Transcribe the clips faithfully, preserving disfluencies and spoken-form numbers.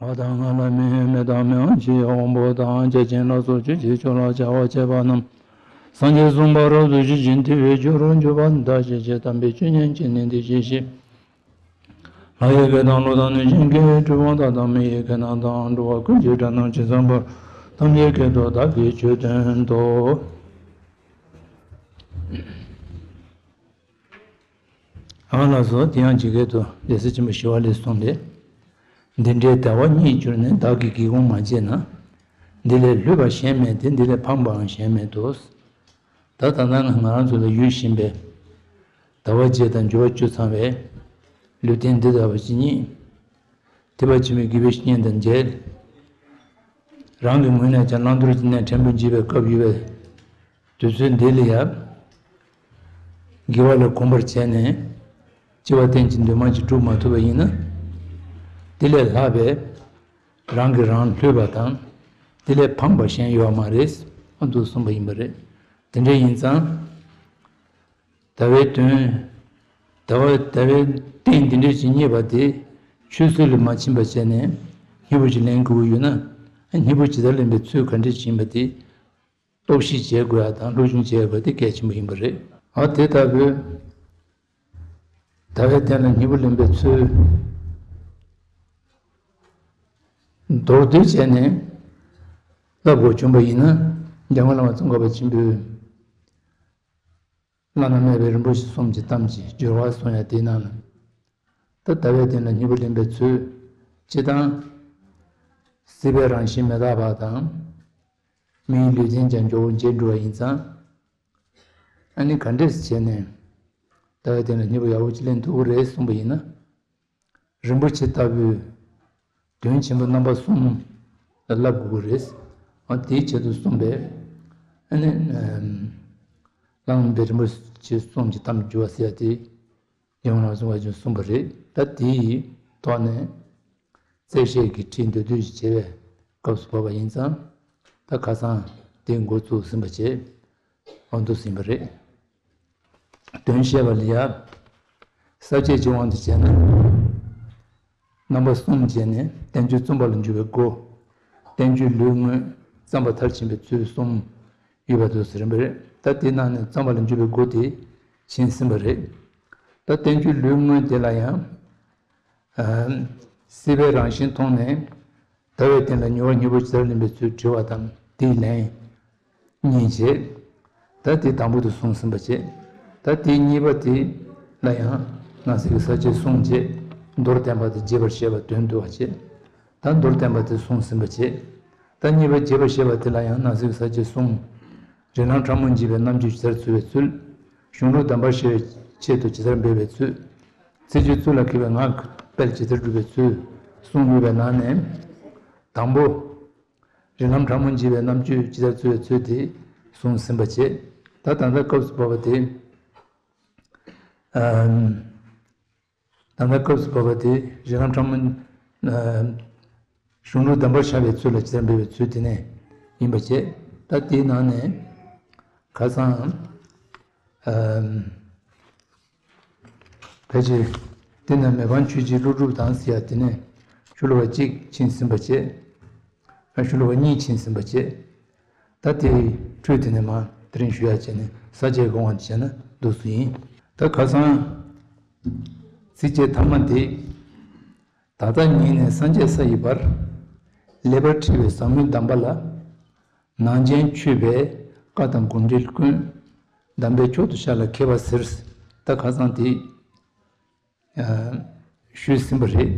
བ་དང་ང་ལ་མི་ཡོད་མི་དང་མི་འོང་ཞེས་དབང་པོ་དང་བརྒྱ་བྱིན་ལ་སོགས་ཆོས་ཀྱི་ཕྱོགས་ལ་བྱ་བ་བྱེད་པ་རྣམས་སངས་རྒྱས་གསུངས་པ་རབ་ཏུ་ཞི་ཞིང་དེ་བས་སྐྱོ་རུ་འགྱུར་བ་འདའ་ཞེས་བྱས་དམ་པའི་ཆོས་ཉན་ཅིང་ནི་འདི་སྐད་བཤད། ལྷ་ཡི་སྐད་དང་ཀླུ་དང་གནོད་སྦྱིན་སྐད་གྲུལ་བུམ་དག་དང་མི་ཡི་སྐད་རྣམས་དང་འགྲོ་བ་ཀུན་གྱི་སྒྲ་རྣམས་ཇི་ཙམ་པར་ཐམས་ཅད་སྐད་དུ་བདག་གིས་ཆོས་བསྟན་ཏོ། ཨ་ལགས་སོ། དེ་ཡང་ཇི་སྐད་དུ་སྡེ་སྲིད་ཆེན་པོ་ཞི་བ་ལྷས་གསུངས་ཏེ། འདི་འདྲའི་ཟླ་བ་གཉིས་གྱུར་ནས་བདག་གིས་སྒེའུ་ཁུང་མ་ཕྱེ་ན། འདི་ལས་ལྷོད་པ་གཞན་མེད་དེ། འདི་ལས་ཕངས་པའང་གཞན་མེད་དོ། ད་ད་ལྟ་ང་རང་ཚོ་ལ་ཡོད་བཞིན་པའི་ཟླ་བ་བརྒྱད་དང་འགྱུར་བ་བཅུ་ཚང་བའི་ལུས་རྟེན་འདི་ལྟ་བུ་ཅིག་རྙེད། ཐེག་པ་ཆེན་པོའི་དགེ་བའི་བཤེས་གཉེན་དང་མཇལ། རང་གི་ངོས་ནས་ཀྱང་བླང་དོར་གྱི་གནས་ཕྲན་བུ་འབྱེད་པའི་སྐབས་ཡོད་པའི་དུས་ཚོད་འདི་ལ་ཡང་། དགེ་བ་ལ་གོམས་པར་བྱས་ནས་སྐྱེ་བ་གཏན་གྱི་འདུན་མ་ཅིག་སྒྲུབ་མ་ཐུབ་པ་ཡིན་ན། དེ་ལས་ལྷག་པའི་རང་གིས་རང་བསླུས་པ་དང་། དེ་ལས་ཕངས་པ་གཞན་ཡོད་མ་རེད། ཨ་འདུག་གསུངས་པ་ཡིན་པ་རེད། དེ་འདྲ་ཡིན་ཙང་། ཟླ་བའི་དོན། ཟླ་བ་ཟླ་བའི་རྟེན་འདི་འདྲ་ཞིག་རྙེད་པ་དེ་ཆུད་ཟོས་ལ་མ་ཕྱིན་པ་བྱས་ནས་སྙིང་པོ་ཞིག་ལེན་དགོས་ཀྱི་ཡོད་ན། སྙིང་པོ་ཇི་ལྟར་ལེན་པའི་ཚུལ་ག་འདྲ་ཞིག་ཡིན་པ་དེ་རྟོག་ཞིབ་བྱེད་དགོས་ཡ་དང་སློབ་སྦྱོང་བྱེད་དགོས་དེ་གལ་ཆེན་པོ་ཡིན་པ་རེད། ཨ་དེ་ལྟ་བུའི་ཟླ་བའི་རྟེན་ལ་སྙིང་པོ་ལེན་པའི་ཚུལ། མདོར་བསྡུས་བྱས་ནས་བསླབ་དགོས་བྱུང་བ་ཡིན་ན། འཇམ་མགོན་བླ་མ་ཙོང་ཁ་པ་ཆེན་པོས། བླ་ན་མེད་པའི་རིན་པོ་ཆེ་གསུམ་གྱི་གཏམ་གྱི་སྦྱོར་བ་གསུང་ཡ་དེའི་ནང་ལ། ད་ཟླ་བའི་རྟེན་ལ་སྙིང་པོ་ལེན་པའི་ཚུལ། སྤྱིར་བཏང་། སྲིད་པའི་རང་བཞིན་མི་རྟག་པ་དང་། མིའི་ལུས་རྟེན་ཀྱང་མགྱོགས་པོ་བརྗེད་འགྲོ་བ་ཡིན་ཙང་། ཨ་ནི་ག་འདྲས་བྱས་ནས་ཟླ་བའི་རྟེན་ལ་སྙིང་པོ་ཡག་པོ་ཅིག་ལེན་ཐུབ་ཀྱི་རེད་གསུངས་པ་ཡིན་ན། རིན་པོ་ཆེ་ལྟ་བུའི་དོན་ཆེན་པོ་རྣམ་པ་གསུམ་ལ་བསླབ་དགོས་ཀྱི་རེད། འོ་དེའི་ཆེད་དུ་གསུངས་པས། ཨ་ནི། ཨམ། བླ་ན་མེད་པའི་རིན་པོ་ཆེ་གསུམ་གྱི་གཏམ་སྦྱོར་བ་ཟེར་ཡ་དེ། ཡང་ན་གསུངས་པ་ཅུང་གསུངས་པ་རེད། ད་དེའི་ཐོག་ནས་རྩེ་བཤད་ཀྱི་ཁྲིད་མདོར་བསྡུས་ཤིག་བྱེད་པའི་སྐབས་སུ་བབ་པ་ཡིན་ཙང་། ད་ཁ་སང་དེ་འགོ་བཙུགས་ཟིན་པ་བྱས། འོ་འདུག་ཟིན་པ་རེད། དོན་བཤད་པ་ལ་ཡ། ས་བཅད་ཀྱི་དབང་དུ་བྱས་ན། རྣམ་པ་གསུམ་བྱས་ནས་བསྟན་བཅོས་རྩོམ་པ་ལ་འཇུག་པའི་སྒོ། བསྟན་བཅོས་ལུས་དངོས་བརྩམ་པ་མཐར་ཕྱིན་པའི་ཚུལ་གསུམ་ཡོད་པ་འདུག་ཟེར་བ་རེད། ད་དེ་ནང་ནས་བརྩམ་པ་ལ་འཇུག་པའི་སྒོ་དེ་ཕྱིན་ཟིན་པ་རེད། ད་བསྟན་བཅོས་ལུས་དངོས་དེ་ལ་ཡང་། ཨ། སྲིད་པའི་རང་བཞིན་མཐོང་ནས། ཟླ་བའི་རྟེན་ལ་མྱུར་བ་སྙིང་པོ་ཇི་ལྟར་ལེན་པའི་ཚུལ་དྲི་བ་དང་དེའི་ལན་གཉིས་བྱས། ད་དེ་དང་པོ་དེ་གསུངས་ཟིན་པ་བྱས། ད་དེ་གཉིས་པ་དེ་ལ་ཡང་ནང་གསེས་ཀྱི་ས་བཅད་གསུམ་བྱས། མདོར་བསྟན་པ་དང་རྒྱས་པར་བཤད་པ་དོན་བསྡུ་བ་བྱས། ད་མདོར་བསྟན་པ་དེ་གསུངས་ཟིན་པ་བྱས། ད་གཉིས་པ་རྒྱས་པར་བཤད་པ་དེ་ལ་ཡང་ནང་གསེས་ཀྱི་ས་བཅད་གསུམ། རིགས་ལམ་ཕྲ་མོ་འབྱེད་པའི་རྣམ་དཔྱོད་ཇི་ལྟར་འཚོལ་བའི་ཚུལ། གཞུང་ལུགས་གདམས་པར་བྱ་བའི་ཆེད་དུ་ཇི་ལྟར་འབད་པའི་ཚུལ། ཚིག་བརྗོད་ཚུལ་ལ་མཁས་པའི་ངག་གི་དཔལ་ཇི་ལྟར་སྒྲུབ་པའི་ཚུལ་གསུངས་ཡོད་པའི་ནང་ནས། དང་པོ། རིགས་ལམ་ཕྲ་མོ་འབྱེད་པའི་རྣམ་དཔྱོད་ཇི་ལྟར་འཚོལ་བའི་ཚུལ་དེ་གསུངས་ཟིན་པ་བྱས། ད་ད་ལྟ་སྐབས་སུ་བབ་པ་དེ། ཨམ། ད་ལྟ་སྐབས་སུ་བབ་པ་དེ་རིགས་ལམ་ཕྲ་མོ། ཨམ། གཞུང་ལུགས་གདམས་པར་བྱ་བའི་ཚུལ་ལ་ཇི་ལྟར་འབད་པའི་ཚུལ་དེ་ནས་ཡིན་པ་བྱས། ད་དེའི་ནང་ནས་ཁ་སང་། ཨམ། ཕལ་ཆེར། དེ་ནས་མི་ཕམ་ཆོས་ཀྱི་ཀླུ་སྒྲུབ་དང་ཟེར་ཡ་དེ་ནས་ཤོ་ལོ་ཀ་གཅིག་ཕྱིན་ཟིན་པ་བྱས། ཤོ་ལོ་ཀ་གཉིས་ཕྱིན་ཟིན་པ་བྱས། ད་དེའི་འཕྲོས་དེ་ནས་མར་དེ་རིང་ཞུ་ཡ་བྱས་ནས་ས་བཅད་གོང་བ་བྱས་ན་འདུག་སུ་ཡིན། ད་ཁ་སང་། ཚིགས་བཅད་ཐ་མ་འདི། ད་ལྟ་ཉིད་ནས་སངས་རྒྱས་ས་ཡི་བར། ལེགས་པར་འཁྲིལ་བའི་ཟབ་མོའི་གདམས་པ་ལ། ནང་བྱན་ཆུད་པས་བཀའ་དང་དགོངས་འགྲེལ་ཀུན། གདམས་པའི་མཆོག་ཏུ་ཤར་ལ་མཁས་པ་ཟེར། ད་ཁ་སང་དེ། ཨ། ཞུས་ཟིན་པ་རེད།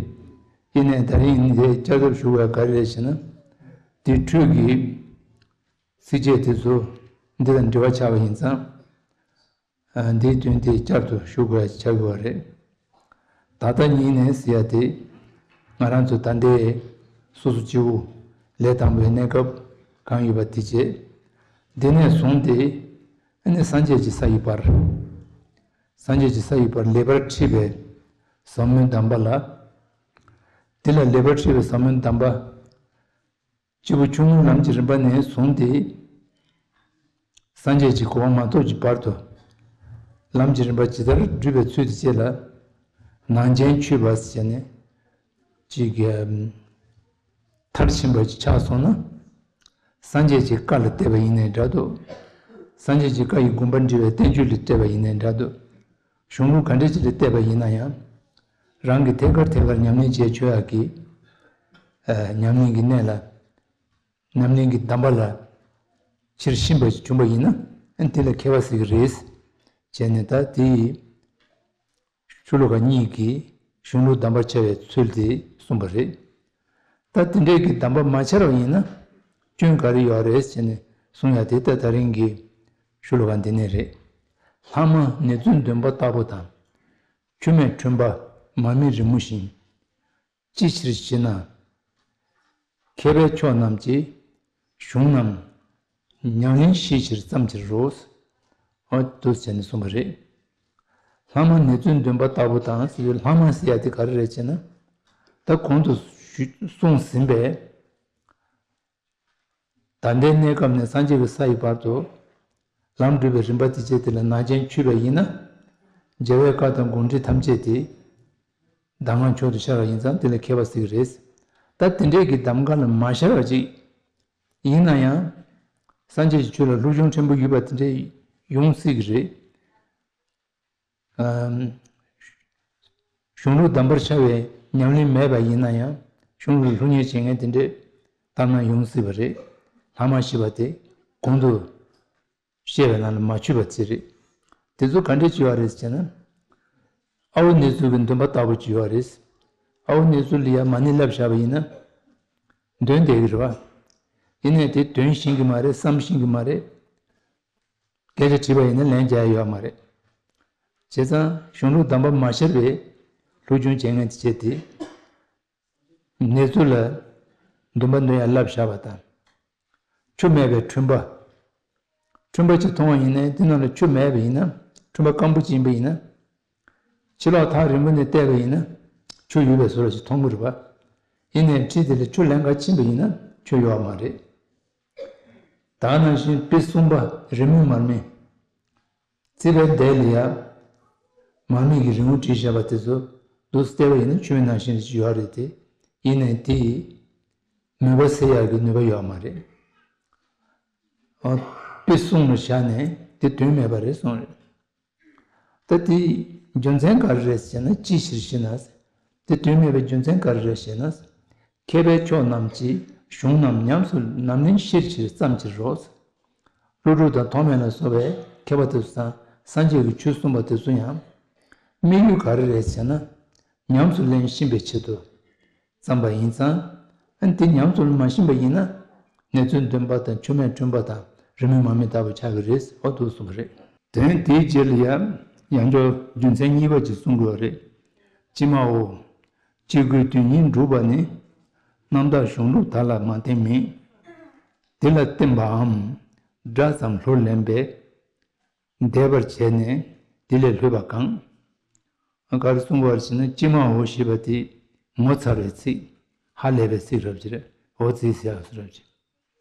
ཡིན་ནའི་ད་རིང་འདི་བསྐྱར་ཟློས་ཞུ་དགོས་ག་རེ་རེད་ཟེར་ན། དེ་འཕྲོས་ཀྱི་ཚིགས་བཅད་དེ་ཚོ་འདི་དང་འབྲེལ་བ་ཆགས་པ་ཡིན་ཙང་། ཨ། འདིའི་དོན་དེ་བསྐྱར་དུ་ཞུ་དགོས་ཆགས་ཀྱི་ཡོད་རེད། ད་ལྟ་ཉིད་ནས་ཟེར་ཡ་དེ། ང་རང་ཚོ་ད་ལྟའི་སོ་སོ་སྐྱེ་བོ་ལས་དང་པོའི་གནས་སྐབས་གང་ཡོད་པ་དེ་བྱས། འདི་ནས་བཟུང་སྟེ། ཨ་ནི་སངས་རྒྱས་ཀྱི་ས་ཡི་བར། སངས་རྒྱས་ཀྱི་ས་ཡི་བར་ལེགས་པར་འཁྲིལ་བའི་ཟབ་མོའི་གདམས་པ་ལ། དེ་ལ་ལེགས་པར་འཁྲིལ་བའི་ཟབ་མོའི་གདམས་པ། སྐྱེས་བུ་ཆུང་ངུའི་ལམ་གྱི་རིམ་པ་ནས་བཟུང་སྟེ། སངས་རྒྱས་ཀྱི་གོ་འཕང་མ་ཐོབ་ཀྱི་བར་དུ། ལམ་གྱི་རིམ་པ་ཇི་ལྟར་བསྒྲུབ་པའི་ཚུལ་དེ་བཅས་ལ། ནང་བྱན་ཆུད་པ་ཟེར་ནས། གཅིག་གི། མཐར་ཕྱིན་པ་ཅིག་ཆགས་སོང་ན། སངས་རྒྱས་ཀྱི་བཀའ་ལ་བལྟས་པ་ཡིན་ནའི་འདྲ་འདུག་སངས་རྒྱས་ཀྱི་བཀའ་ཡི་དགོངས་པ་འདྲི་བའི་བསྟན་བཅོས་ལ་བལྟས་པ་ཡིན་ནའི་འདྲ་འདུག་གཞུང་ལུགས་ག་འདྲ་ཅིག་ལ་བལྟས་པ་ཡིན་ན་ཡང་། རང་གིས་ཐད་ཀར་ཐད་ཀར་ཉམས་ལེན་བྱས་ཆོག་ཡག་གི། ཨ། ཉམས་ལེན་གྱི་གནས་ལ། ཉམས་ལེན་གྱི་གདམས་པ་ལ་ཕྱིར་ཕྱིན་པ་ཞིག་བྱུང་བ་ཡིན་ན། ཨ། དེ་ལ་མཁས་པ་ཟེར་གྱི་རེད། བྱས་ནས་ད་དེ་ཡི་ཤོ་ལོ་ཀ་གཉིས་ཀྱིས་གཞུང་ལུགས་གདམས་པར་བྱ་བའི་ཚུལ་དེ་གསུངས་པ་རེད། ད་དེ་འདྲའི་གི་གདམས་པ་མ་འཆར་བ་ཡིན་ན་སྐྱོན་ག་རེ་ཡོད་རེད་ཟེར་ནས་གསུང་ཡ་དེ་ད་ད་རིང་གི་ཤོ་ལོ་ཀ་འདི་ནས་རེད། ལྷག་མ་ནེ་ཙོའི་འདུན་པ་ལྟ་བུ་དང་། ཆུ་མེད་ཁྲོན་པ་མར་མེ་རི་མོ་བཞིན། ཅི་ཕྱིར་ཞེ་ན། མཁས་པའི་མཆོག་རྣམས་ཀྱིས་གཞུང་རྣམས་ཉམས་ལེན་ཤེས་ཕྱིར་བརྩམས་ཕྱིར་རོ། འོ་འདུག་བྱས་ནས་གསུངས་པ་རེད། ལྷག་མ་ནེ་ཙོའི་འདུན་པ་ལྟ་བུ་དང་ཟེར་བའི་ལྷག་མ་ཟེར་ཡ་དེ་ག་རེ་རེད་ཅེ་ན། ད་གོང་དུ་ཞུ་གསུངས་ཟིན་པའི། ད་ལྟའི་གནས་སྐབས་ནས་སངས་རྒྱས་ཀྱི་ས་ཡི་བར་དུ་ལམ་བསྒྲུབ་པའི་རིམ་པ་དེ་བཅས་དེ་ལ་ནང་བྱན་ཆུད་པ་ཡིན་ན། རྒྱལ་བའི་བཀའ་དང་དགོངས་འགྲེལ་ཐམས་ཅད་དེ་གདམས་ངག་མཆོག་ཏུ་ཤར་བ་ཡིན་ཙང་དེ་ལ་མཁས་པ་ཟེར་གྱི་རེད། ད་དེ་འདྲའི་གི་གདམས་ངག་ལ་མ་ཤར་བ་ཅིག་ཡིན་ན་ཡང་། སངས་རྒྱས་ཀྱི་ཆོས་ལ་བསླུ་སྦྱོང་ཕྲན་བུ་ཡོད་པ་དེ་འདྲ་ཡོང་སྲིད་ཀྱི་རེད། ཨམ། གཞུང་ལུགས་གདམས་པར་བྱ་བའི་ཉམས་ལེན་མེད་པ་ཡིན་ན་ཡང་གཞུང་ལུགས་སློབ་གཉེར་བྱེད་མཁན་དེ་འདྲས་ལྟར་སྣང་ཡོང་སྲིད་པ་རེད། ལྷག་མ་ཞེས་པ་དེ་གོང་དུ་བཤད་པའི་ནང་ལ་མ་ཆུད་པ་དེ་རེད། དེ་ཚོ་ག་འདྲས་བྱེད་པ་རེད་ཟེར་ན། ཨ་བོ་ནེ་ཙོ་གི་འདུན་པ་ལྟ་བུ་བྱེད་པ་རེད། ཨ་བོ་ནེ་ཙོ་ལ་ཡ་མ་ཎི་བསླབས་བཞག་པ་ཡིན་ན། འདོན་བསྡད་ཀྱི་རེད་བ། ཡིན་ནའི་དེ་འདོན་ཤེས་ཀྱི་མ་རེད། བསམ་ཤེས་ཀྱི་མ་རེད། སྐད་ཆ་དྲིས་པ་ཡིན་ན་ལན་རྒྱག་ཡ་ཡོད་མ་རེད། བྱས་ཙང་གཞུང་ལུགས་གདམས་པ་མ་ཤར་བའི་སློབ་སྦྱོང་བྱེད་མཁན་དེ་བྱས་ཏེ། ནེ་ཙོ་ལ་འདུན་པ་འདོན་ཡ་བསླབས་བཞག་པ་དང་། ཆུ་མེད་པའི་ཁྲོན་པ། ཁྲོན་པ་ཅིག་མཐོང་བ་ཡིན་ནའི་དེ་ནང་ལ་ཆུ་མེད་པ་ཡིན་ན། ཁྲོན་པ་སྐམ་པོ་ཅིག་ཡིན་པ་ཡིན་ན། ཕྱི་ལོགས་ཐག་རིང་པོ་ནས་བལྟས་པ་ཡིན་ན་ཆུ་ཡོད་པའི་བཟོ་འདྲ་ཞིག་མཐོང་གི་རེད་པ། ཡིན་ནའི་འཁྲིས་དེ་ལ་ཆུ་ལེན་ག་ཕྱིན་པ་ཡིན་ན་ཆུ་ཡོད་པ་མ་རེད། ད་ནང་བཞིན་དཔེ་གསུམ་པ་རི་མོ་མར་མེ། རྩིག་པའི་ལྡེ་ལ་ཡ་མར་མེ་གི་རི་མོ་བྲིས་བཞག་པ་དེ་ཚོ་འདུག་སེ་བལྟས་པ་ཡིན་ན་ཆུ་ནང་བཞིན་ཞིག་ཡོད་རེད་དེ། ཡིན་ནའི་དེ་ཡིས་མོས་པ་སེལ་ཡག་གི་ནུས་པ་ཡོད་མ་རེད། ཨ། དཔེ་གསུམ་ལ་བཞག་ནས་དེ་དོན་མེད་པ་རེད་གསུངས་རེད། ད་དེའི་རྒྱུ་མཚན་ག་རེ་རེད་ཟེར་ན། ཅི་ཕྱིར་ཞེ་ན། དེ་དོན་མེད་པའི་རྒྱུ་མཚན་ག་རེ་རེད་ཟེར་ན། མཁས་པའི་མཆོག་རྣམས་ཀྱིས་གཞུང་རྣམས་ཉམས་སུ་ལམ་ལྷོང་ཤེས་ཕྱིར་བརྩམས་ཕྱིར་རོ། ཀླུ་སྒྲུབ་དང་ཐོགས་མེད་ལ་སོགས་པའི་མཁས་པ་དེ་ཚོ་དང་སངས་རྒྱས་ཀྱི་ཆོས་གསུངས་པ་དེ་ཚོ་ཡང་། དམིགས་ཡུལ་ག་རེ་རེད་ཟེར་ན། ཉམས་སུ་ལེན་ཤེས་པའི་ཆེད་དུ་བརྩམས་པ་ཡིན་ཙང་། ཨ་ནི་དེ་ཉམས་སུ་མ་ཤེས་པ་ཡིན་ན། ནེ་ཙོའི་འདུན་པ་དང་ཆུ་མེད་ཁྲོན་པ་དང་རི་མོ་མར་མེ་ལྟ་བུ་ཆགས་ཀྱི་རེད། འོ་འདུག་གསུངས་པ་རེད། དེ་ནས་དེའི་རྗེས་ལ་ཡང་ཡང་བསྐྱར་རྒྱུ་མཚན་གཉིས་པ་ཅིག་གསུང་དགོས་པ་རེད། ཅི་སྨྲའོ། སྐྱེ་དགུའི་དོན་གཉིས་སྒྲུབ་པ་ནི། རྣམ་དག་གཞུང་ལུགས་དག་ལ་མ་བརྟེན་མིན། དེ་ལ་བརྟེན་པའམ། སྒྲ་ཙམ་ལྷུར་ལེན་པས། འདས་པར་བྱས་ནས་དེ་ལས་ལྷོད་པ་གང་། ག་རེ་གསུང་བར་བྱས་ན། ཅི་སྨྲའོ་ཞེས་པ་དེ་ངོ་མཚར་བའི་ཚིག་ཧ་ལས་པའི་ཚིག་རབ་ཅིག་རེད། འོ་ཙི་ཟེར་ཡག་རབ་ཅིག་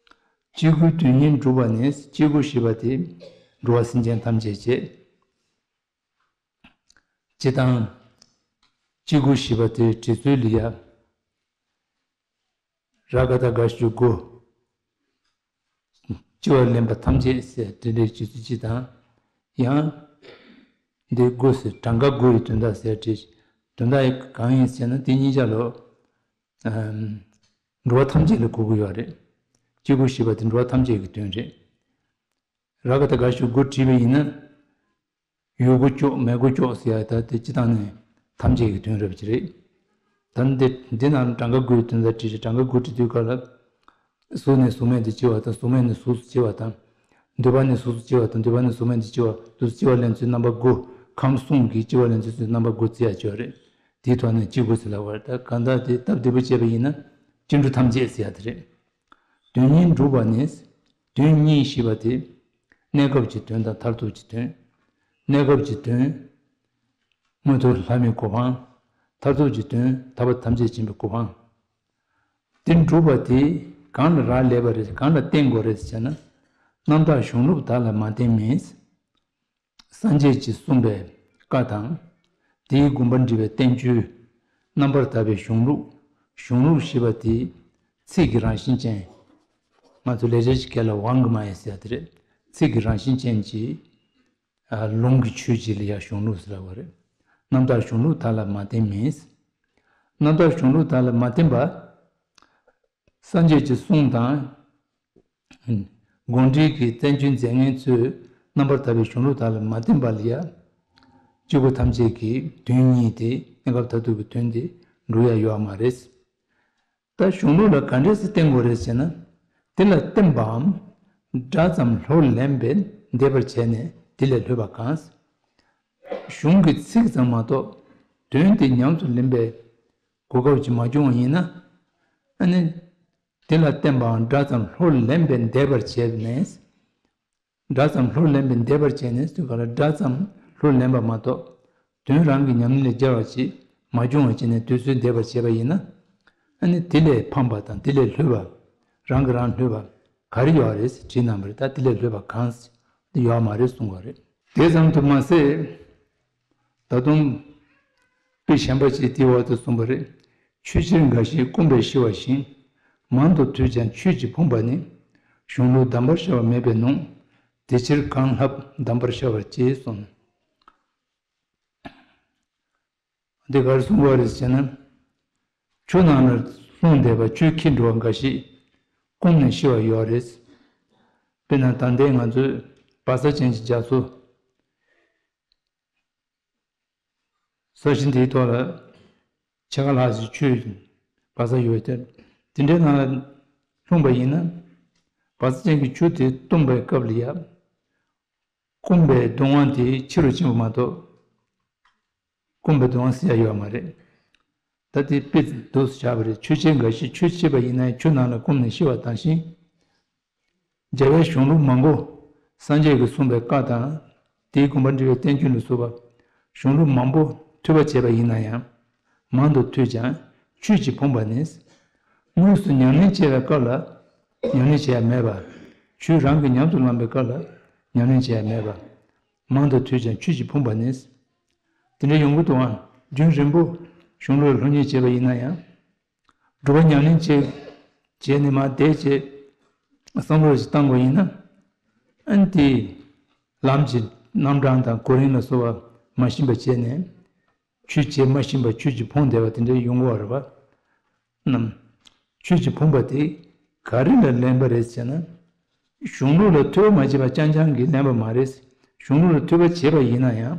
སྐྱེ་དགུའི་དོན་གཉིས་སྒྲུབ་པ་ནི། སྐྱེ་དགུ་ཞེས་པ་དེ་འགྲོ་བ་སེམས་ཅན་ཐམས་ཅད་བྱེད། སྤྱིར་བཏང་སྐྱེ་དགུ་ཞེས་པ་དེ་འབྲི་ཚུལ་ལ་ཡ། ར་ག་བཏགས་རྒ་ཞབས་ཀྱུ་དགུ། སྤྱི་བོར་ལེན་པ་ཐམས་ཅད་ཟེར་དེ་འདྲའི་སྤྱི་ཚུལ་གཅིག་དང་། ཡང་། འདི་དགུ་ཟེར་གྲངས་ཀ་དགུ་ཡི་དོན་དག་ཟེར་བྲིས། དོན་དག་གང་ཡིན་ཟེར་ན། དེ་གཉིས་ཆ་ལོ། ཨམ། འགྲོ་བ་ཐམས་ཅད་ལ་གོ་གི་ཡོད་རེད། སྐྱེ་དགུ་ཞེས་པ་དེ་འགྲོ་བ་ཐམས་ཅད་ཀྱི་དོན་རེད། ར་ག་བཏགས་རྒ་ཞབས་ཀྱུ་དགུ་བྲིས་པ་ཡིན་ན། ཡུལ་དགུ་ཅོག་མེ་དགུ་ཅོག་ཟེར་ཡ་ད་དེ་སྤྱིར་བཏང་ནས་ཐམས་ཅད་ཀྱི་དོན་རབ་ཅིག་རེད། ད་འདི་འདི་ནང་གྲངས་ཀ་དགུའི་དོན་དག་བྲིས་ཤིང་། གྲངས་ཀ་དགུ་བྲིས་དུས་སྐབས་ལ། གཟུགས་ནས་གཟུགས་མེད་དུ་སྐྱེ་བ་དང་། གཟུགས་མེད་ནས་གཟུགས་སུ་སྐྱེ་བ་དང་། འདོད་པ་ནས་གཟུགས་སུ་སྐྱེ་བ་དང་། འདོད་པ་ནས་གཟུགས་མེད་དུ་སྐྱེ་བ། དུ་སྐྱེ་བ་ལེན་ཚུལ་རྣམ་པ་དགུ། ཁམས་གསུམ་གྱི་སྐྱེ་བ་ལེན་ཚུལ་རྣམ་པ་དགུ་བརྩི་ཡ་ཅིག་ཡོད་རེད། དེའི་ཐོག་ནས་སྐྱེ་དགུ་ཟེར་ལབ་པ་རེད། ད་གང་ལྟར་དེ་སྟབས་བདེ་པོ་བྱས་པ་ཡིན་ན། སྐྱེ་འགྲོ་ཐམས་ཅད་ཟེར་ཡ་དེ་རེད། དོན་གཉིས་སྒྲུབ་པ་ནི། དོན་གཉིས་ཞེས་པ་དེ། གནས་སྐབས་ཀྱི་དོན་དང་མཐར་ཐུག་གི་དོན། གནས་སྐབས་ཀྱི་དོན། མངོན་མཐོ་ལྷ་མིའི་གོ་འཕང་། མཐར་ཐུག་གི་དོན་ཐར་པ་ཐམས་ཅད་མཁྱེན་པའི་གོ་འཕང་། དེ་སྒྲུབ་པ་དེ་གང་ལ་རག་ལས་པ་རེད། གང་ལ་བརྟེན་དགོས་རེད་ཟེར་ན། རྣམ་དག་གཞུང་ལུགས་དག་ལ་མ་བརྟེན་མིན། སངས་རྒྱས་ཀྱིས་གསུངས་པའི་བཀའ་དང་། དེའི་དགོངས་པ་འདྲི་བའི་བསྟན་བཅོས། རྣམ་པར་དག་པའི་གཞུང་ལུགས། གཞུང་ལུགས་ཞེས་པ་དེ། ཚིག་གི་རང་བཞིན་ཅན། ང་ཚོ་ལེགས་སྦྱར་གྱི་སྐད་ལ་དབང་གི་མ་ཡིན་ཟེར་ཡ་དེ་རེད། ཚིག་གི་རང་བཞིན་ཅན་གྱི་ཨ་ལུང་གི་ཆོས་ཅིག་ལ་ཡ་གཞུང་ལུགས་ཟེར་ལབ་པ་རེད། རྣམ་དག་གཞུང་ལུགས་དག་ལ་མ་བརྟེན་མིན། རྣམ་དག་གཞུང་ལུགས་དག་ལ་མ་བརྟེན་པ། སངས་རྒྱས་ཀྱི་གསུང་དང་། དགོངས་འགྲེལ་གྱི་བསྟན་བཅོས་མཛད་མཁན་ཚོས་རྣམ་པར་དག་པའི་གཞུང་ལུགས་དག་ལ་མ་བརྟེན་པ་ལ་ཡ། སྤྱི་སྒོ་ཐམས་ཅད་ཀྱི་དོན་གཉིས་ཏེ་གནས་སྐབས་མཐར་ཐུག་གི་དོན་དེ་འགྲུབ་ཡ་ཡོད་མ་རེད། ད་གཞུང་ལུགས་ལ་ག་འདྲས་སེ་བརྟེན་དགོས་རེད་ཟེར་ན། དེ་ལ་བརྟེན་པའམ། སྒྲ་ཙམ་ལྷུར་ལེན་པས་འདེབས་པར་བྱས་ནས་དེ་ལས་ལྷོད་པ་གང་། གཞུང་གི་ཚིག་ཙམ་མ་གཏོགས་དོན་དེ་ཉམས་སུ་ལེན་པའི་གོ་སྐབས་ཅིག་མ་བྱུང་བ་ཡིན་ན། ཨ་ནི། དེ་ལ་བརྟེན་པའམ་སྒྲ་ཙམ་ལྷུར་ལེན་པས་འདེབས་པར་བྱས་ནས། སྒྲ་ཙམ་ལྷུར་ལེན་པས་འདེབས་པར་བྱས་ནས་ཟེར་ག་ལ། སྒྲ་ཙམ་ལྷུར་ལེན་པ་མ་གཏོགས་དོན་རང་གི་ཉམས་ལེན་ལ་སྦྱར་བ་ཅིག་མ་བྱུང་བ་བྱས་ནས་དུས་ཚོད་འདེབས་པར་བྱས་པ་ཡིན་ན། ཨ་ནི་དེ་ལས་ཕམ་པ་དང་དེ་ལས་ལྷོད་པ། རང་གིས་རང་ལྷོད་པ་ག་རེ་ཡོད་རེད་དྲིས་གནང་བ་རེད། ད་དེ་ལས་ལྷོད་པ་གང་ཡོད་མ་རེད་གསུང་བ་རེད། དེ་ཙམ་དུ་མ་ཟད། ད་དུང་དཔེ་གཞན་པ་ཞིག་དེའི་འོག་ཏུ་གསུངས་པ་རེད། ཆོས་ཕྱིར་འགའ་ཞིག་སྐོམ་པས་ཤི་བ་བཞིན། མང་དུ་ཐོས་ཀྱང་ཆོས་ཀྱིས་ཕོངས་པ་ནི། གཞུང་ལུགས་གདམས་པར་ཤར་བ་མེད་པས་ནོ། དེ་ཕྱིར་གང་ལྷབ་གདམས་པར་ཤར་བར་བྱེད་གསུངས། འདི་ག་རེ་གསུངས་པ་རེད་ཟེར་ན། ཆུ་ནང་ལ་ལྷུང་བསྡད་པ་ཆུ་འཁྱེར་འགྲོ་བ་འགའ་ཞིག་སྐོམ་ནས་ཤི་བ་ཡོད་རེད། དཔེར་ན་ད་ལྟའི་ང་ཚོའི་བ་ཚྭ་ཅན་གྱི་རྒྱ་མཚོ། ས་གཞི་འདིའི་ཐོག་ལ་ཕྱེད་ཀ་ལྷག་ཅིག་ཆུ་བ་ཚྭ་ཡོད་དེ། དེ་འདྲའི་ནང་ལ་ལྷུང་བ་ཡིན་ན། བ་ཚྭ་ཅན་གྱི་ཆུ་དེ་བཏུངས་པའི་སྐབས་ལ་ཡ། སྐོམ་པའི་གདུང་བ་དེ་ཆེ་རུ་ཕྱིན་པ་མ་གཏོགས། སྐོམ་པའི་གདུང་བ་སེལ་ཡ་ཡོད་མ་རེད། ད་དེ་དཔེ་འདུག་སེ་བཞག་པ་རེད། ཆོས་ཆེན་འགའ་ཞིག་ཆོས་ཆེ་བ་ཡིན་ན་ཡང་ཆུ་ནང་ལ་སྐོམ་ནས་ཤི་བ་དང་ཞིང་། རྒྱལ་བའི་གཞུང་ལུགས་མང་པོ། སངས་རྒྱས་ཀྱིས་གསུངས་པའི་བཀའ་དང་། དེའི་དགོངས་པ་འགྲེལ་བའི་བསྟན་བཅོས་ལ་སོགས་པ། གཞུང་ལུགས་མང་པོ་ཐོས་པ་བྱས་པ་ཡིན་ན་ཡང་། མང་དུ་ཐོས་ཀྱང་ཆོས་ཀྱིས་ཕོངས་པ་ནི། དངོས་སུ་ཉམས་ལེན་བྱེད་པའི་སྐབས་ལ་ཉམས་ལེན་བྱེད་ཡ་མེད་པ། ཆོས་རང་གིས་ཉམས་སུ་བླངས་པའི་སྐབས་ལ་ཉམས་ལེན་བྱེད་ཡ་མེད་པ། མང་དུ་ཐོས་ཀྱང་ཆོས་ཀྱིས་ཕོངས་པ་ནི། དེ་འདྲ་ཡོང་གི་འདུག་ཨང་། རྒྱུན་རིང་པོ་གཞུང་ལུགས་ལ་སློབ་གཉེར་བྱས་པ་ཡིན་ན་ཡང་། སྒྲུབ་པ་ཉམས་ལེན་བྱེད། བྱས་ནས་མར་བསྡད་བྱས། བསམ་བློ་ཞིག་བཏང་དགོས་ཡིན་ན། ཨ་ནི་དེ། ལམ་གྱི་རྣམ་གྲངས་དང་གོ་རིམ་ལ་སོགས་པ་མ་ཤེས་པ་བྱས་ནས། ཆོས་བྱེད་མ་ཤེས་པ་ཆོས་ཀྱིས་ཕོངས་བསྡད་པ་དེ་འདྲ་ཡོང་གི་ཡོད་རེད་པ། ནམ། ཆོས་ཀྱིས་ཕོངས་པ་དེ་ག་རེ་ལ་ལན་པ་རེད་ཟེར་ན། གཞུང་ལུགས་ལ་ཐོས་པ་མ་བྱས་པ་རྐྱང་རྐྱང་གིས་ལན་པ་མ་རེད། གཞུང་ལུགས་ལ་ཐོས་པ་བྱས་པ་ཡིན་ན་ཡང་།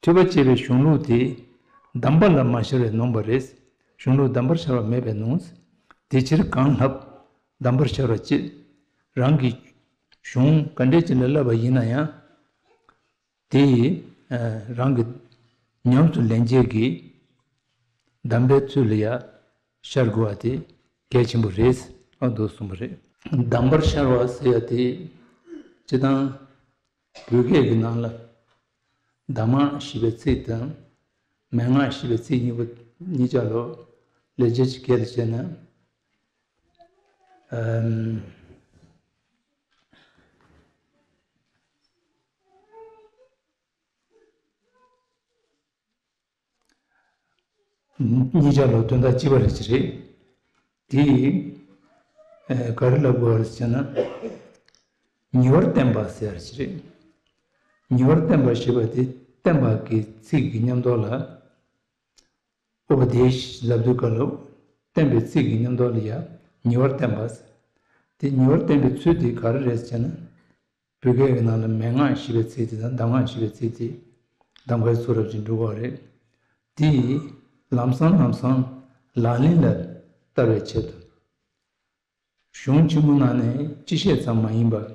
ཐོས་པ་བྱས་པའི་གཞུང་ལུགས་དེ་གདམས་པ་ལ་མ་ཤར་བས་ནོངས་པ་རེད། གཞུང་ལུགས་གདམས་པར་ཤར་བ་མེད་པས་ནོངས། དེ་ཕྱིར་གང་ལྷབ་གདམས་པར་ཤར་བར་བྱེད། རང་གིས་གཞུང་ག་འདྲས་ཅིག་ལ་བསླབས་པ་ཡིན་ན་ཡང་། དེ་ཡིས་རང་གི་ཉམས་སུ་ལེན་བྱེད་ཀྱི་གདམས་པའི་ཚུལ་ལ་ཡ་ཤར་དགོས་པ་དེ་གལ་ཆེན་པོ་རེད། ཨ་འདུག་གསུངས་པ་རེད། གདམས་པར་ཤར་བ་ཟེར་ཡ་དེ་སྤྱིར་བཏང་བོད་སྐད་ཀྱི་ནང་ལ་གདམས་ངག་ཞེས་པའི་ཚིག་དང་མན་ངག་ཞེས་པའི་ཚིག་གཉིས་པོ་གཉིས་ཆ་ལ་ལེགས་སྦྱར་གྱི་སྐད་ལ་བྱས་ན། ཨམ། གཉིས་ཆ་ལ་དོན་དག་གཅིག་པ་རེད་ཅི་རེད། དེ་ཨ་ག་རེ་ལབ་དགོས་རེད་ཟེར་ན། ཉེ་བར་བསྟན་པ་ཟེར་ཅི་རེད། ཉེ་བར་བསྟན་པ་ཞེས་པ་དེ་བསྟན་པ་གི་ཚིག་གི་མཉམ་དུ་ལ། ཨུ་པ་དེ་ཤི་ལབ་དུས་སྐབས་ལ་བསྟན་པའི་ཚིག་གི་མཉམ་དུ་ལ་ཡ་ཉེ་བར་བསྟན་པ་ཟེར། དེ་ཉེ་བར་བསྟན་པའི་ཚུལ་དེ་ག་རེ་རེད་ཟེར་ན། བོད་སྐད་ཀྱི་ནང་ལ་མན་ངག་ཞེས་པའི་ཚིག་དེ་དང་གདམས་ངག་ཞེས་པའི་ཚིག་དེ་གདམས་ངག་ཚུལ་རབ་ཅིག་འགྲོ་གི་རེད། དེ་ཡིས་ལམ་སང་ལམ་སང་ལག་ལེན་ལ་བསྟར་བའི་ཆེད་དུ། གཞུང་ཆེན་མོ་ནང་ནས་སྤྱི་བཤད་ཙམ་མ་ཡིན་པར།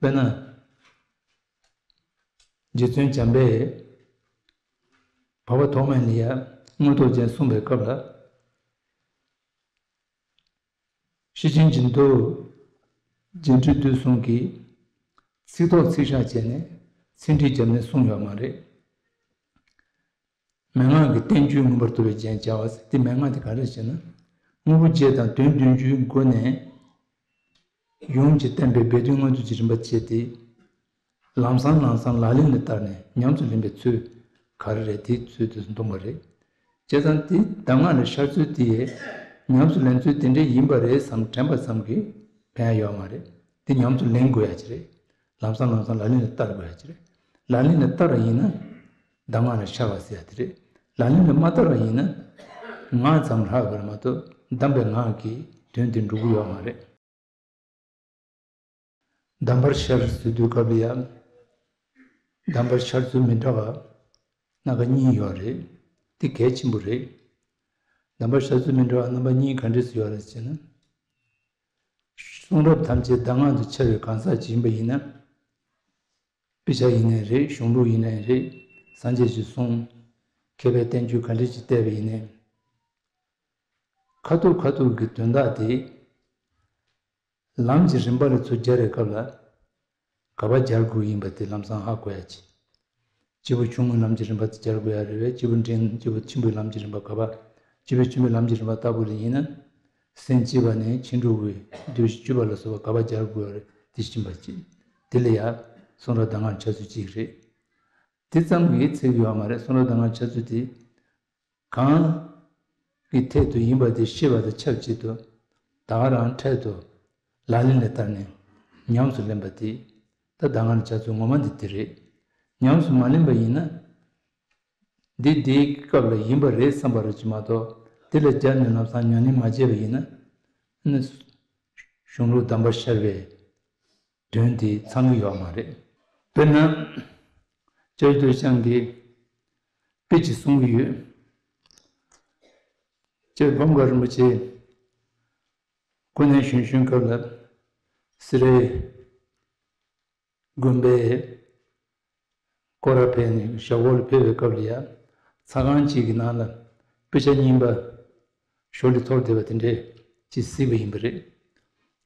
དཔེར་ན། རྗེ་བཙུན་བྱམས་པས་འཕགས་པ་ཐོགས་མེད་ལ་ཡ་མངོན་རྟོགས་ཅན་གསུངས་པའི་སྐབས་ལ། ཤེར་ཕྱིན་གྱི་མདོ། རྗེ་འབྲི་སྟོད་གསུམ་གྱིས་ཚིག་ཐོག་ཚིག་བཞག་བྱས་ནས་ཚིག་འགྲེལ་བརྒྱབ་ནས་གསུངས་ཡོད་མ་རེད། མན་ངག་གི་བསྟན་བཅོས་མངོན་པར་རྟོགས་པའི་རྒྱན་བྱ་བ་ཟེར་དེ་མན་ངག་དེ་ག་རེ་ཟེར་ན། དངོས་པོ་བརྒྱད་དང་དོན་བདུན་ཅུའི་སྒོ་ནས་ཡོངས་ཀྱི་བསྟན་པའི་སྦས་དོན་མངོན་སུམ་གྱི་རིམ་པ་བྱས་ཏེ། ལམ་སང་ལམ་སང་ལག་ལེན་ལ་བསྟར་ནས་ཉམས་སུ་ལེན་པའི་ཚུལ་ག་རེ་རེད་དེའི་ཚུལ་དུ་འདོམས་པ་རེད། བྱས་ཙང་དེ་གདམས་ངག་ལ་ཤར་ཚུལ་དེ་ཡས་ཉམས་སུ་ལེན་ཚུལ་དེ་འདྲ་ཡིན་པ་རེད་བསམ་དྲན་པ་ཙམ་གྱིས་ཕན་ཡ་ཡོད་མ་རེད། དེ་ཉམས་སུ་ལེན་དགོས་ཡ་ཅིག་རེད། ལམ་སང་ལམ་སང་ལག་ལེན་ལ་བསྟར་དགོས་ཡ་ཅིག་རེད། ལག་ལེན་ལ་བསྟར་བ་ཡིན་ན་གདམས་ངག་ལ་ཤར་བ་ཟེར་ཡ་དེ་རེད། ལག་ལེན་ལ་མ་བསྟར་བ་ཡིན་ན་ངག་ཙམ་ལྷག་པར་མ་གཏོགས་གདམས་པའི་ངག་གི་དོན་དེ་འགྲུབ་ཀྱི་ཡོད་མ་རེད། གདམས་པར་ཤར་ཟེར་དུས་སྐབས་ལ་ཡང་། གདམས་པར་ཤར་ཚུལ་མི་འདྲ་བ་སྣ་ཁ་གཉིས་ཡོད་རེད། དེ་གལ་ཆེན་པོ་རེད། གདམས་པར་ཤར་ཚུལ་མི་འདྲ་བ་རྣམ་པ་གཉིས་ག་འདྲས་སུ་ཡོད་རེད་ཟེར་ན། གསུང་རབ་ཐམས་ཅད་གདམས་ངག་ཏུ་འཆར་བའི་གང་ཟག་ཅིག་ཡིན་པ་ཡིན་ན། དཔེ་ཆ་ཡིན་ནའི་རེད། གཞུང་ལུགས་ཡིན་ནའི་རེད། སངས་རྒྱས་ཀྱི་གསུང་། མཁས་པའི་བསྟན་བཅོས་ག་འདྲས་ཅིག་བལྟས་པ་ཡིན་ནའི། ཁ་ཐུག་ཁ་ཐུག་གི་དོན་དག་དེ། ལམ་གྱི་རིམ་པ་ལ་ཚུར་སྦྱར་བའི་སྐབས་ལ། ག་པར་སྦྱར་དགོས་ཡིན་པ་དེ་ལམ་སང་ཧ་གོ་ཡ་ཅིག་སྤྱི་བོ་ཆུང་ངུའི་ལམ་གྱི་རིམ་པ་དེ་སྦྱར་དགོས་ཡ་རེད་པས། སྤྱི་བོ་འབྲིང་། སྤྱི་བོ་ཆེན་པོའི་ལམ་གྱི་རིམ་པ་ག་པར། སྤྱི་བོ་ཆེན་པོའི་ལམ་གྱི་རིམ་པ་ལྟ་བུ་ལ་ཡིན་ན། སེམས་བསྐྱེད་པ་ནས་ཕྱིན་དྲུག་གི་བདུད་བཞི་བཅུ་པ་ལ་སོགས་པ་ག་པར་སྦྱར་དགོས་ཡ་རེད་དེ་ཤེས་པ་ཅིག་དེ་ལ་ཡ། གསུང་རབ་གདམས་ངག་འཆར་ཚུལ་གཅིག་རེད། དེ་ཙམ་གྱིས་ཚད་ཀྱི་ཡོད་མ་རེད། གསུང་རབ་གདམས་ངག་འཆར་ཚུལ་དེ། གང་གི་ཐད་དུ་ཡིན་པ་དེ་ཤེས་པ་དང་ཆབས་ཅིག་ཏུ། ད་ག་རང་འཕྲལ་དུ་ལག་ལེན་ལ་བསྟར་ནས་ཉམས་སུ་ལེན་པ་དེ། ད་གདམས་ངག་འཆར་ཚུལ་ངོ་མ་འདི་དེ་རེད། ཉམས་སུ་མ་ལེན་པ་ཡིན་ན། འདི་འདིའི་སྐབས་ལ་ཡིན་པ་རེད་བསམ་པ་རེད་ཅིག་མ་གཏོགས། དེ་ལ་སྦྱར་ནས་ལམ་སང་ཉམས་ལེན་མ་བྱས་པ་ཡིན་ན། ནི། གཞུང་ལུགས་གདམས་པར་ཤར་བའི་དོན་དེ་ཚང་གི་ཡོད་མ་རེད། དཔེར་ན། ལྕགས་ཀྱུ་ཤང་གིས་དཔེ་ཅིག་གསུང་གི་ཡོད། ལྕགས་ཕམ་མཁར་རིན་པོ་ཆེ་སྐུ་ནས་གཞོན་གཞོན་སྐབས་ལ་སེ་རའི་དགོན་པའི་སྐོར་ར་ཕེབས་ནས་ཞབས་འོག་ལ་ཕེབས་པའི་སྐབས་ལ་ཡ། ཚ་ཁང་གཅིག་གི་ནང་ལ་དཔེ་ཆ་རྙིང་པ་ཞོར་ལས་འཐོར་བསྡད་པ་དེ་འདྲས་ཅིག་གཟིགས་པ་ཡིན་པ་རེད།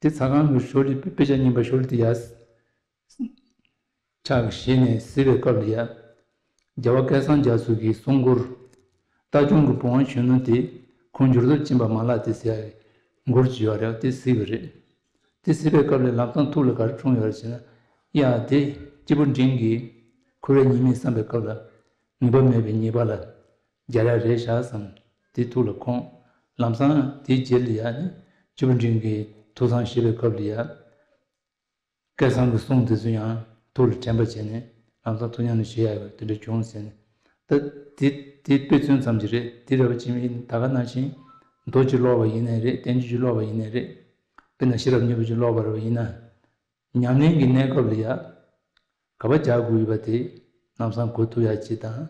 དེ་ཚ་ཁང་གི་ཞོར་ལས་དཔེ་ཆ་རྙིང་པ་ཞོར་ལས་དེ་ཡ། ཕྱག་བཞེས་ནས་གཟིགས་པའི་སྐབས་ལ་ཡ། རྒྱལ་བ་སྐལ་བཟང་རྒྱ་མཚོ་གི་གསུང་མགུར། རྟ་གཞོང་གི་བུ་དབང་གཞོན་ནུ་དེ་ཁོང་འགྱུར་ལྡོག་ཕྱིན་པ་མ་ལགས་ཏེ་ཟེར་ཡ་གི་མགུར་ཅིག་ཡོད་རེད། དེ་གཟིགས་པ་རེད། དེ་གཟིགས་པའི་སྐབས་ལ་ལམ་སང་ཐུགས་ལ་ག་རེ་འཁྲུངས་ཡོད་རེད་ཟེར་ན། ཡ་དེ་སྐྱེས་བུ་འབྲིང་གི་ཁུ་རེ་ཉི་མའི་བསམ་པའི་སྐབས་ལ་ངེས་པ་མེད་པའི་ཉེས་པ་ལ་སྦྱར་ཡ་རེད་ཤག་བསམ། དེ་ཐུགས་ལ་འཁོར། ལམ་སང་དེའི་རྗེས་ལ་ཡ་ནི་སྐྱེས་བུ་འབྲིང་གི་ཐུགས་བསམ་བཞེས་པའི་སྐབས་ལ་ཡ། སྐལ་བཟང་གི་གསུང་དེ་ཚོ་ཡང་ཐུགས་ལ་དྲན་པ་བྱས་ནས་ལམ་སང་ཐུགས་ཉམས་ལེན་བྱེད་ཡ་ཡོད་དེ་འདྲ་བྱུང་ཟེར་ནས། ད་དེ་དེ་དཔེ་མཚོན་ཙམ་ཅིག་རེད། དེ་འདྲ་བ་ཅིག་མིན་ད་ག་ནང་བཞིན་མདོ་ཅིག་ཀློག་པ་ཡིན་ནའི་རེད། བསྟན་བཅོས་ཅིག་ཀློག་པ་ཡིན་ནའི་རེད། དཔེར་ན་ཤེས་རབ་སྙིང་པོ་ཅིག་ཀློག་པ་རེད་པ་ཡིན་ན། ཉམས་ལེན་གྱི་གནས་སྐབས་ལ་ཡ་ག་པར་སྦྱར་དགོས་ཡོད་པ་དེ་ལམ་སང་གོ་ཐུབ་ཡ་ཅིག་དང་།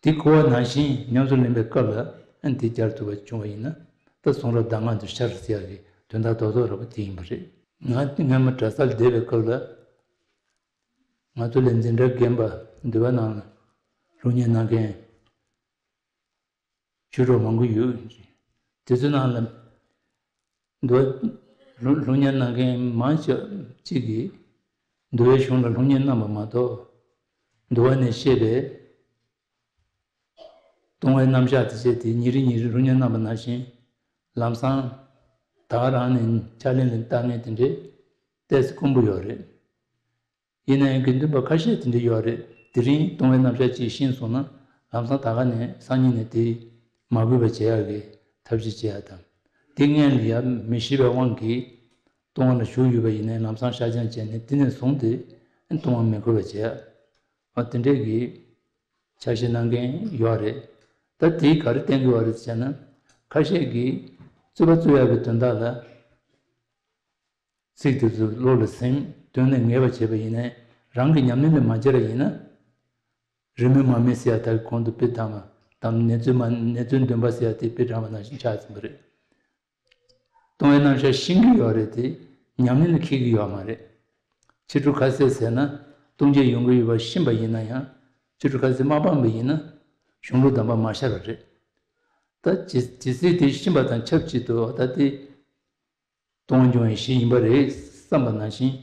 དེ་གོ་བ་ནང་བཞིན་ཉམས་སུ་ལེན་པའི་སྐབས་ལ་ཨ་ནི་དེ་སྦྱར་ཐུབ་པ་བྱུང་བ་ཡིན་ན། ད་གསུང་རབ་གདམས་ངག་ཏུ་ཤར་ཟེར་ཡག་གི་དོན་དག་རྡོག་རྡོག་རེད་པ་དེ་ཡིན་པ་རེད། ང་སྔོན་མ་གྲྭ་སར་བསྡད་པའི་སྐབས་ལ། ང་ཚོ་ལས་འཛིན་གྲྭ་རྒན་པ་འདུལ་བ་ནང་ལ་སློབ་གཉེར་གནང་མཁན་ཆོས་གྲོགས་མང་པོ་ཡོད། དེ་ཚོའི་ནང་ལ་འདུལ་བ་སློབ་སློབ་གཉེར་གནང་མཁན་མང་ཆེ་གཅིག་གིས་འདུལ་བའི་གཞུང་ལ་སློབ་གཉེར་གནང་བ་མ་གཏོགས། འདུལ་བ་ནས་བཤད་པའི་སྟོང་པའི་རྣམ་གཞག་དེ་བྱས་ཏེ་ཉིན་རེ་ཉིན་རེ་སློབ་གཉེར་གནང་བ་ནང་བཞིན་ལམ་སང་ད་ག་རང་ནས་ཕྱག་ལེན་ལ་བསྟར་མཁན་དེ་འདྲས་ཏོག་ཙམ་དཀོན་པོ་ཡོད་རེད། ཡིན་ན་ཡང་དགེ་འདུན་པ་ཁ་ཤས་དེ་འདྲ་ཡོད་རེད། དེ་རིང་སྟོང་པའི་རྣམ་གཞག་ཅིག་ཤེས་སོང་ན་ལམ་སང་ད་ག་ནས་སང་ཉིན་ནས་དེ་མ་གུས་པ་བྱེད་ཡག་གི་ཐབས་ཤེས་བྱེད་ཡག་དང་། དེ་སྔོན་ལ་ཡང་མི་ཤེས་པའི་དབང་གིས་ལྟུང་བ་ལ་ཞུགས་ཡོད་པ་ཡིན་ན་ལམ་སང་བཤགས་སྦྱང་བྱས་ནས་དེ་ནས་བཟུང་སྟེ་ལྟུང་བ་མི་འཁོར་བ་བྱེད་ཡག་དེ་འདྲས་ཀྱི་ཕྱག་བཞེས་གནང་མཁན་ཡོད་རེད། ད་དེས་ག་རེ་བསྟན་གྱི་ཡོད་རེད་ཟེར་ན། ཁ་ཤས་ཀྱིས་རྩོད་པ་རྩོད་ཡག་གི་དོན་དག་ལ། ཚིག་དེ་ཚོ་བློ་ལ་ཟིན། དོན་ལ་ངེས་པ་བྱས་པ་ཡིན་ན་རང་གི་ཉམས་ལེན་ལ་མ་སྦྱར་བ་ཡིན་ན། རི་མོ་མ་རྨིས་ཟེར་ཡ་དག་གོང་དུ་དཔེ་བཏང་བ་དང་། ནེ་ཙོའི་མ་ནེ་ཙོའི་འདོན་པ་ཟེར་ཡ་དེ་དཔེ་བཏང་བ་ནང་བཞིན་ཆགས་ཟིན་པ་རེད། ལྟུང་བའི་རྣམ་གཞག་ཤེས་ཀྱི་ཡོད་རེད་དེ་ཉམས་ལེན་ལ་འཁེལ་གྱི་ཡོད་མ་རེད། ཕྱི་དྲོ་ཁ་ཟས་ཟས་ན་ལྟུང་བྱེད་ཡོང་གི་ཡོད་པ་ཤེས་པ་ཡིན་ན་ཡང་ཕྱི་དྲོ་ཁ་ཟས་མ་སྤངས་པ་ཡིན་ན་གཞུང་ལུགས་གདམས་པ་མ་ཤར་བ་རེད། ད་ཇི་ཇི་སྲིད་དེ་ཤེས་པ་དང་ཆབས་ཅིག་ཏུ་ད་དེ། ལྟུང་བ་འབྱུང་བའི་གཞི་ཡིན་པ་རེད་བསམ་པ་ནང་བཞིན།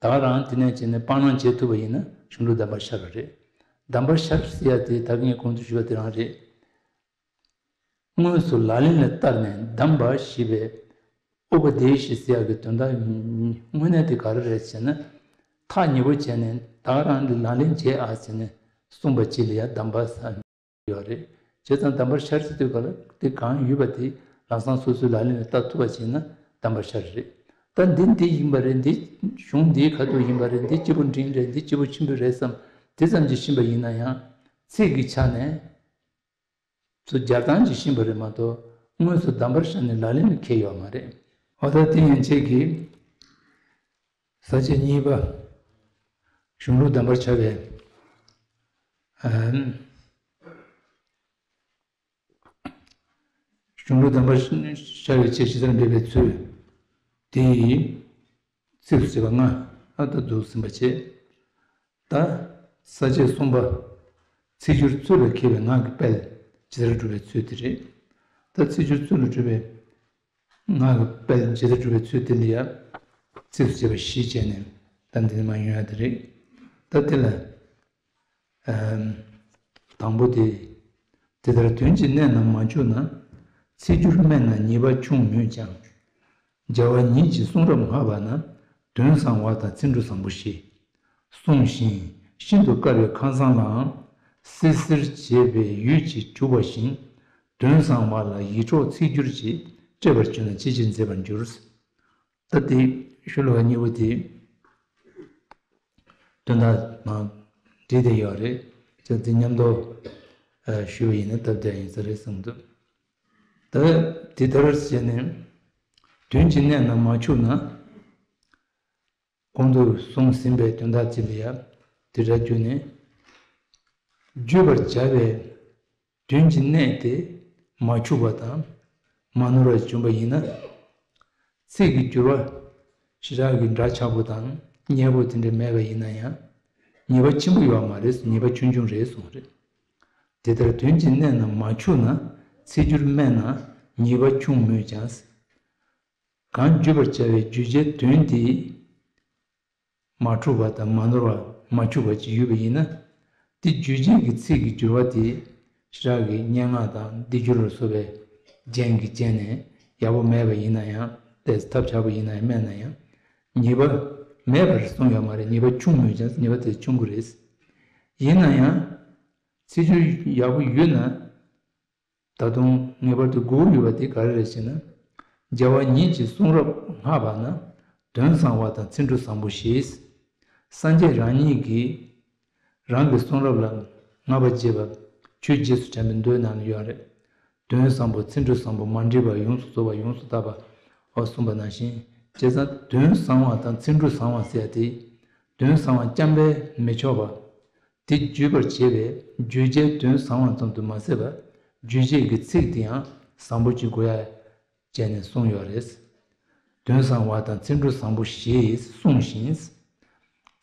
ད་ག་རང་དེ་ནས་བྱས་ནས་སྤང་བླང་བྱེད་ཐུབ་པ་ཡིན་ན་གཞུང་ལུགས་གདམས་པར་ཤར་བ་རེད། གདམས་པར་ཤར་ཟེར་ཡ་དེ་ད་གིན་ངས་གོང་དུ་ཞུས་པ་དེ་རང་རེད། དངོས་སུ་ལག་ལེན་ལ་བསྟར་ནས་གདམས་པ་ཞེས་པའི་ཨུ་པ་དེ་ཤི་ཟེར་ཡ་གི་དོན་དག་དངོས་གནས་དེ་ག་རེ་རེད་ཟེར་ན། ཐག་ཉེ་པོ་བྱས་ནས་ད་ག་རང་ལ་ལག་ལེན་བྱེད་ཨ་ཟེར་ནས་གསུངས་པ་ཅིག་ལ་ཡ་གདམས་པ་ཟེར། ཡོད་རེད། བྱས་ཙང་གདམས་པར་ཤར་ཟེར་དུས་ག་ལ་དེ་གང་ཡོད་པ་དེ་ལམ་སང་སོ་སོའི་ལག་ལེན་ལ་བསྟར་ཐུབ་པ་བྱས་ན་གདམས་པར་ཤར་རེད། ད་འདི་འདི་ཡིན་པ་རེད། འདི་གཞུང་འདིའི་ཁ་ཐུག་ཡིན་པ་རེད། འདི་སྐྱེས་བུ་འབྲིང་རེད། འདི་སྐྱེས་བུ་ཆེན་པོའི་རེད་བསམ་དེ་ཙམ་གྱིས་ཤེས་པ་ཡིན་ན་ཡང་ཚིག་གི་ཆ་ནས། ཚུར་སྦྱར་སྟངས་ཀྱིས་ཤེས་པ་རེད་མ་གཏོགས་དངོས་སུ་གདམས་པར་ཤར་ནས་ལག་ལེན་ལ་འཁེལ་ཡོད་མ་རེད། འོ་ད་དེ་ཡན་ཆད་ཀྱི་ས་བཅད་གཉིས་པ། གཞུང་ལུགས་གདམས་པར་བྱ་བའི། ཨམ། གཞུང་ལུགས་གདམས་པར་བྱ་བའི་ཆེད་ཇི་ལྟར་འབད་པའི་ཚུལ། དེ་ཡི་ཚིགས་སུ་བཅད་པ་ལྔ་ཨ་ད་འདུག་ཟིན་པ་བྱས། ད་ས་བཅད་གསུམ་པ། ཚིག་སྦྱོར་ཚུལ་ལ་མཁས་པའི་ངག་གི་དཔལ་ཇི་ལྟར་སྒྲུབ་པའི་ཚུལ་དེ་རེད། ད་ཚིག་སྦྱོར་ཚུལ་ལ་སྒྲུབ་པའི་ངག་གི་དཔལ་ཇི་ལྟར་སྒྲུབ་པའི་ཚུལ་དེ་ལ་ཡང་ཚིགས་སུ་བཅད་པ་བཞི་བྱས་ནས་ད་འདི་ནས་མར་ཡོང་ཡ་དེ་རེད། ད་དེ་ལ། ཨམ། དང་པོ་དེ། དེ་ལྟར་དོན་གྱི་གནད་རྣམས་མ་འཆུགས་ན། ཚིག་སྦྱོར་སྨྲས་ན་ཉེས་པ་ཆུང་མོད་ཀྱང་། རྒྱལ་བ་ཉིད་ཀྱི་གསུང་རབ་སྔགས་པ་ན། དོན་གསང་བ་དང་ཚིག་འབྲུ་བཟང་པོ་ཞེས། གསུངས་ཤིང་ཤིན་ཏུ་དཀར་བའི་ཁང་བཟང་ལའང་། བསིལ་བསིལ་བྱེད་པའི་ཡུད་ཀྱིས་བྱུག་པ་བཞིན། དོན་གསང་བ་ལ་ཡིད་འཕྲོག་ཚིག་སྦྱོར་གྱིས། བསྐྲད་པར་གྱུར་ན་ཅི་ཕྱིར་མཛེས་པར་འགྱུར། ད་དེ་ཤོ་ལོ་ཀ་གཉིས་པོ་དེ་དོན་དག་མང་བྲིས་བསྡད་ཡོད་རེད། ཅག་དེ་མཉམ་དུ་ཨ་ཞུས་པ་ཡིན་ན་སྟབས་བདེ་ཡིན་ས་རེད་བསམ་འདུག་ད་དེ་ལྟར་བྱས་ནས་དོན་གྱི་གནད་རྣམས་མ་འཆུགས་ན། གོང་དུ་གསུངས་ཟིན་པའི་དོན་དག་ཅིག་ལ་ཡང་དེ་འདྲ་བརྗོད་ནས། བརྗོད་པར་བྱ་བའི་དོན་གྱི་གནད་དེ་མ་འཆུགས་པ་དང་མ་ནོར་བར་བྱུང་བ་ཡིན་ན། ཚིག་གི་འགྱུར་བ་ཞེ་དྲག་གི་འདྲ་ཆགས་པོ་དང་སྙན་པོ་དེ་འདྲ་མེད་པ་ཡིན་ན་ཡང་ཉེས་པ་ཆེན་པོ་ཡོད་མ་རེད། ཉེས་པ་ཆུང་ཆུང་རེད་གསུངས་རེད། དེ་ལྟར་དོན་གྱི་གནད་རྣམས་མ་འཆུགས་ན། ཚིག་སྦྱོར་སྨྲས་ན་ཉེས་པ་ཆུང་མོད་ཀྱང་། གང་བརྗོད་པར་བྱ་བའི་བརྗོད་བྱའི་དོན་དེ་མ་འཁྲུལ་བ་དང་མ་ནོར་བ་མ་འཆུགས་པ་ཅིག་ཡོད་པ་ཡིན་ན། དེ་བརྗོད་བྱེད་ཀྱི་ཚིག་གི་འགྱུར་བ་དེ་ཞེ་དྲག་གི་སྙན་ངག་དང་སྡེབ་སྦྱོར་ལ་སོགས་པའི་རྒྱན་གྱིས་བརྒྱན་ནས་ཡག་པོ་མེད་པ་ཡིན་ན་ཡང་ཏོག་ཙམ་ཐབས་ཆག་པོ་ཡིན་ན་ཡང་སྨྲས་ན་ཡང་ཉེས་པ་མེད་པར་གསུངས་ཡོད་མ་རེད། ཉེས་པ་ཆུང་མོད་ཀྱང་ཉེས་པ་དེ་ཆུང་གི་རེད། ཡིན་ན་ཡང་ཚིག་སྦྱོར་ཡག་པོ་ཡོད་ན། ད་དུང་ངེས་པར་དུ་དགོས་ཡོད་པ་དེ་ག་རེ་རེད་ཅེ་ན། རྒྱལ་བ་ཉིད་ཀྱི་གསུང་རབ་སྔགས་པ་ན་དོན་གསང་བ་དང་ཚིག་འབྲུ་བཟང་པོ་ཞེས། སངས་རྒྱས་རང་ཉིད་ཀྱིས་རང་གི་གསུང་རབ་ལ་བསྔགས་པ་བརྗོད་པ་ཆོས་རྗེས་སུ་དྲན་པའི་མདོའི་ནང་ལ་ཡོད་རེད། དོན་བཟང་པོ་ཚིག་འབྲུ་བཟང་པོ་མ་འདྲེས་པ་ཡོངས་སུ་རྫོགས་པ་ཡོངས་སུ་དག་པ་འོ་གསུངས་པ་ནང་བཞིན། བྱས་ཙང་དོན་བཟང་བ་དང་ཚིག་འབྲུ་བཟང་བ་ཟེར་ཡ་དེ་དོན་བཟང་བ་རྐྱང་པས་མི་ཆོག་པ། དེ་བརྗོད་པར་བྱེད་པའི་བརྗོད་བྱའི་དོན་བཟང་བ་ཙམ་དུ་མ་ཟད་པར་བརྗོད་བྱེད་ཀྱི་ཚིག་དེ་ཡང་བཟང་པོ་ཅིག་དགོས་ཡ་བྱས་ནས་གསུངས་ཡོད་རེད། དོན་བཟང་བ་དང་ཚིག་འབྲུ་བཟང་པོ་ཞེས་གསུངས་ཤིང་།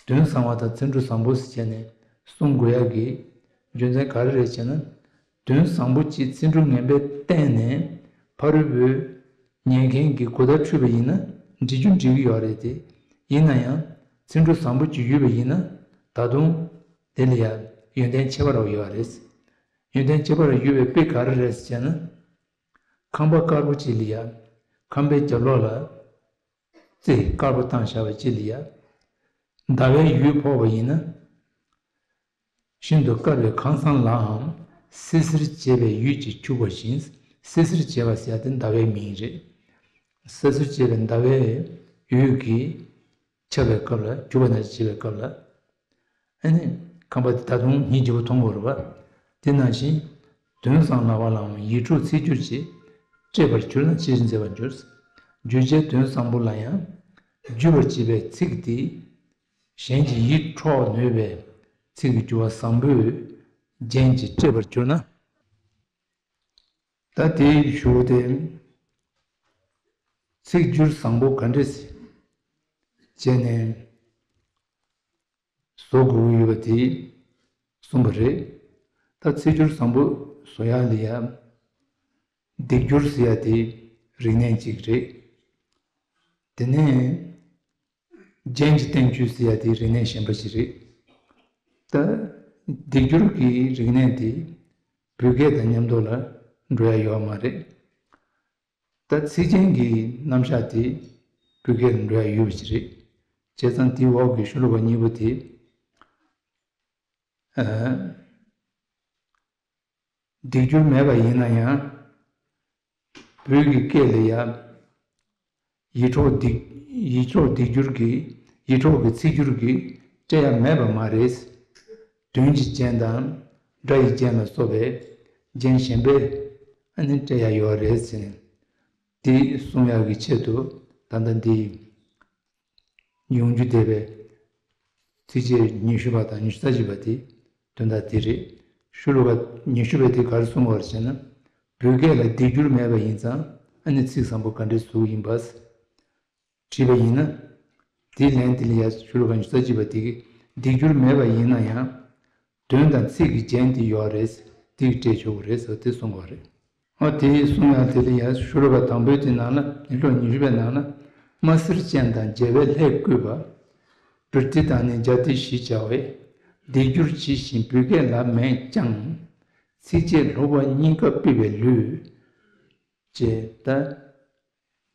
དོན་བཟང་བ་དང་ཚིག་འབྲུ་བཟང་པོ་ཞེས་བྱས་ནས་གསུང་དགོས་ཡ་གི་རྒྱུ་མཚན་ག་རེ་རེད་ཅེ་ན། དོན་བཟང་པོ་ཅིག་ཚིག་འབྲུ་ངན་པས་བསྟན་ནས་ཕ་རོལ་པོས་ཉན་མཁན་གྱི་གོ་བརྡ་འཕྲོད་པ་ཡིན་ན་འགྲིག་རྒྱུ་འགྲིག་གི་ཡོད་རེད་དེ། ཡིན་ན་ཡང་ཚིག་འབྲུ་བཟང་པོ་ཅིག་ཡོད་པ་ཡིན་ན་ད་དུང་དེ་ལ་ཡང་ཡོན་ཏན་ཁྱད་པར་རང་ཡོད་རེད། ཡོན་ཏན་ཁྱད་པར་ཡོད་པའི་དཔེ་ག་རེ་རེད་ཟེར་ན། ཁང་པ་དཀར་པོ་ཅིག་ལ་ཡང་ཁང་པའི་རྒྱབ་ལོགས་ལ་རྩི་དཀར་པོ་བཏང་བཞག་པ་ཅིག་ལ་ཡང་ཟླ་བའི་འོད་ཕོག་པ་ཡིན་ན། ཤིན་ཏུ་དཀར་བའི་ཁང་བཟང་ལའང་བསིལ་བསིལ་བྱེད་པའི་འོད་ཀྱིས་བྱུག་པ་བཞིན། བསིལ་བསིལ་བྱེད་པ་ཟེར་ཡ་དེ་ཟླ་བའི་མིང་རེད། བསིལ་བསིལ་བྱེད་པའི་ཟླ་བའི་འོད་ཀྱིས་ཁྱབ་པའི་སྐབས་ལ་བྱུག་པ་ནང་བཞིན་བྱེད་པའི་སྐབས་ལ། ཨ་ནི་ཁང་པ་དེ་ད་དུང་ཉིད་རྗེ་པོ་མཐོང་གི་རེད་པ། དེ་ནང་བཞིན་དོན་བཟང་ལ་བ་ལའང་ཡིད་འཕྲོག་ཚིག་སྦྱོར་གྱིས་བསྐྲད་པར་གྱུར་ན་ཅི་ཕྱིར་མཛེས་པར་འགྱུར། བརྗོད་བྱའི་དོན་བཟང་པོ་ལ་ཡང་བརྗོད་པར་བྱེད་པའི་ཚིག་དེ་གཞན་གྱི་ཡིད་འཕྲོག་ནུས་པའི་ཚིག་གི་འགྱུར་བ་བཟང་པོས་རྒྱན་གྱིས་བསྐྲད་པར་གྱུར་ན། ད་དེའི་གཞུག་དེ་ཚིག་སྦྱོར་བཟང་པོ་ག་འདྲས་བྱས་ནས་བཟོ་དགོས་ཀྱི་ཡོད་པ་དེ་གསུངས་པ་རེད། ད་ཚིག་སྦྱོར་བཟང་པོ་བཟོ་ཡག་ལ་ཡ་སྡེབ་སྦྱོར་ཟེར་ཡ་དེ་རིག་གནས་གཅིག་རེད། དེ་ནས་རྒྱན་གྱི་བསྟན་བཅོས་ཟེར་ཡ་དེ་རིག་གནས་གཞན་པ་ཞིག་རེད། ད་སྡེབ་སྦྱོར་གྱི་རིག་གནས་དེ་བོད་སྐད་དང་མཉམ་དུ་ལ་འགྲོ་ཡ་ཡོད་མ་རེད། ད་ཚིག་རྒྱན་གྱི་རྣམ་གཞག་དེ་བོད་སྐད་ལ་འགྲོ་ཡ་ཡོད་པ་ཞིག་རེད། བྱས་ཙང་དེའི་འོག་གི་ཤོ་ལོ་ཀ་གཉིས་པོ་དེ། ཨ། སྡིག་སྒྱུར་མེད་པ་ཡིན་ན་ཡང་། བོད་ཀྱི་སྐད་ལ་ཡ། ཡིད་འཕྲོག་སྡིག་ཡིད་འཕྲོག་སྡིག་སྒྱུར་གྱི། ཡིད་འཕྲོག་གི་ཚིག་སྒྱུར་གྱི་སྤྲད་ཡ་མེད་པ་མ་རེད། དོན་གྱི་རྒྱན་དང་། སྒྲ་ཡི་རྒྱན་ལ་སོགས་པའི་རྒྱན་གཞན་པས་ཨ་ནི་སྤྲད་ཡ་ཡོད་རེད་ཟེར་ནས། དེ་གསུང་ཡག་གི་ཆེད་དུ་ད་ལྟ་འདི་ཡོང་རྒྱུ་བསྡད་པའི་ཚིགས་བཅད་ཉི་ཤུ་པ་དང་ཉི་ཤུ་རྩ་གཅིག་པ་དེ་དོན་དག་དེ་རེད། ཤོ་ལོ་ཀ་ཉི་ཤུ་པའི་དེ་ག་རེ་གསུང་བར་བྱས་ན། བོད་སྐད་ལ་སྡིག་སྒྱུར་མེད་པ་ཡིན་ཙང་ཨ་ནི་ཚིག་བཟང་པོ་ག་འདྲས་བཟོ་ཡིན་པ། བྲིས་པ་ཡིན་ན། དེའི་ལན་དེ་ལ་ཡ་ཤོ་ལོ་ཀ་ཉི་ཤུ་རྩ་གཅིག་པ་དེ་གིས་སྡིག་སྒྱུར་མེད་པ་ཡིན་ན་ཡང་། དོན་དང་ཚིག་གི་རྒྱན་དེ་ཡོད་རེད། དེ་གིས་སྤྲད་ཆོག་གི་རེད་ཟེར་དེ་གསུང་བ་རེད། ཨོ་དེ་གསུང་ཡག་དེ་ལ་ཡ་ཤོ་ལོ་ཀ་དང་པོའི་དེ་ནང་ལ་ཉི་ཤུ་རྩ་གཅིག་པའི་ནང་ལ། རྨ་གསེར་ཅན་དང་རྒྱལ་བའི་ལྷས་བསྐུལ་བ། བིར་ཏི་དང་ནི་ཛཱ་ཏི་ཞེས་བྱ་བས། སྡིག་སྒྱུར་ཇི་བཞིན་བོད་སྐད་ལ་མེད་ཀྱང་། ཚིགས་བཅད་ལྷུག་པ་གཉིས་ཀ་སྤེལ་བའི་ལུས། ཅེས་ད།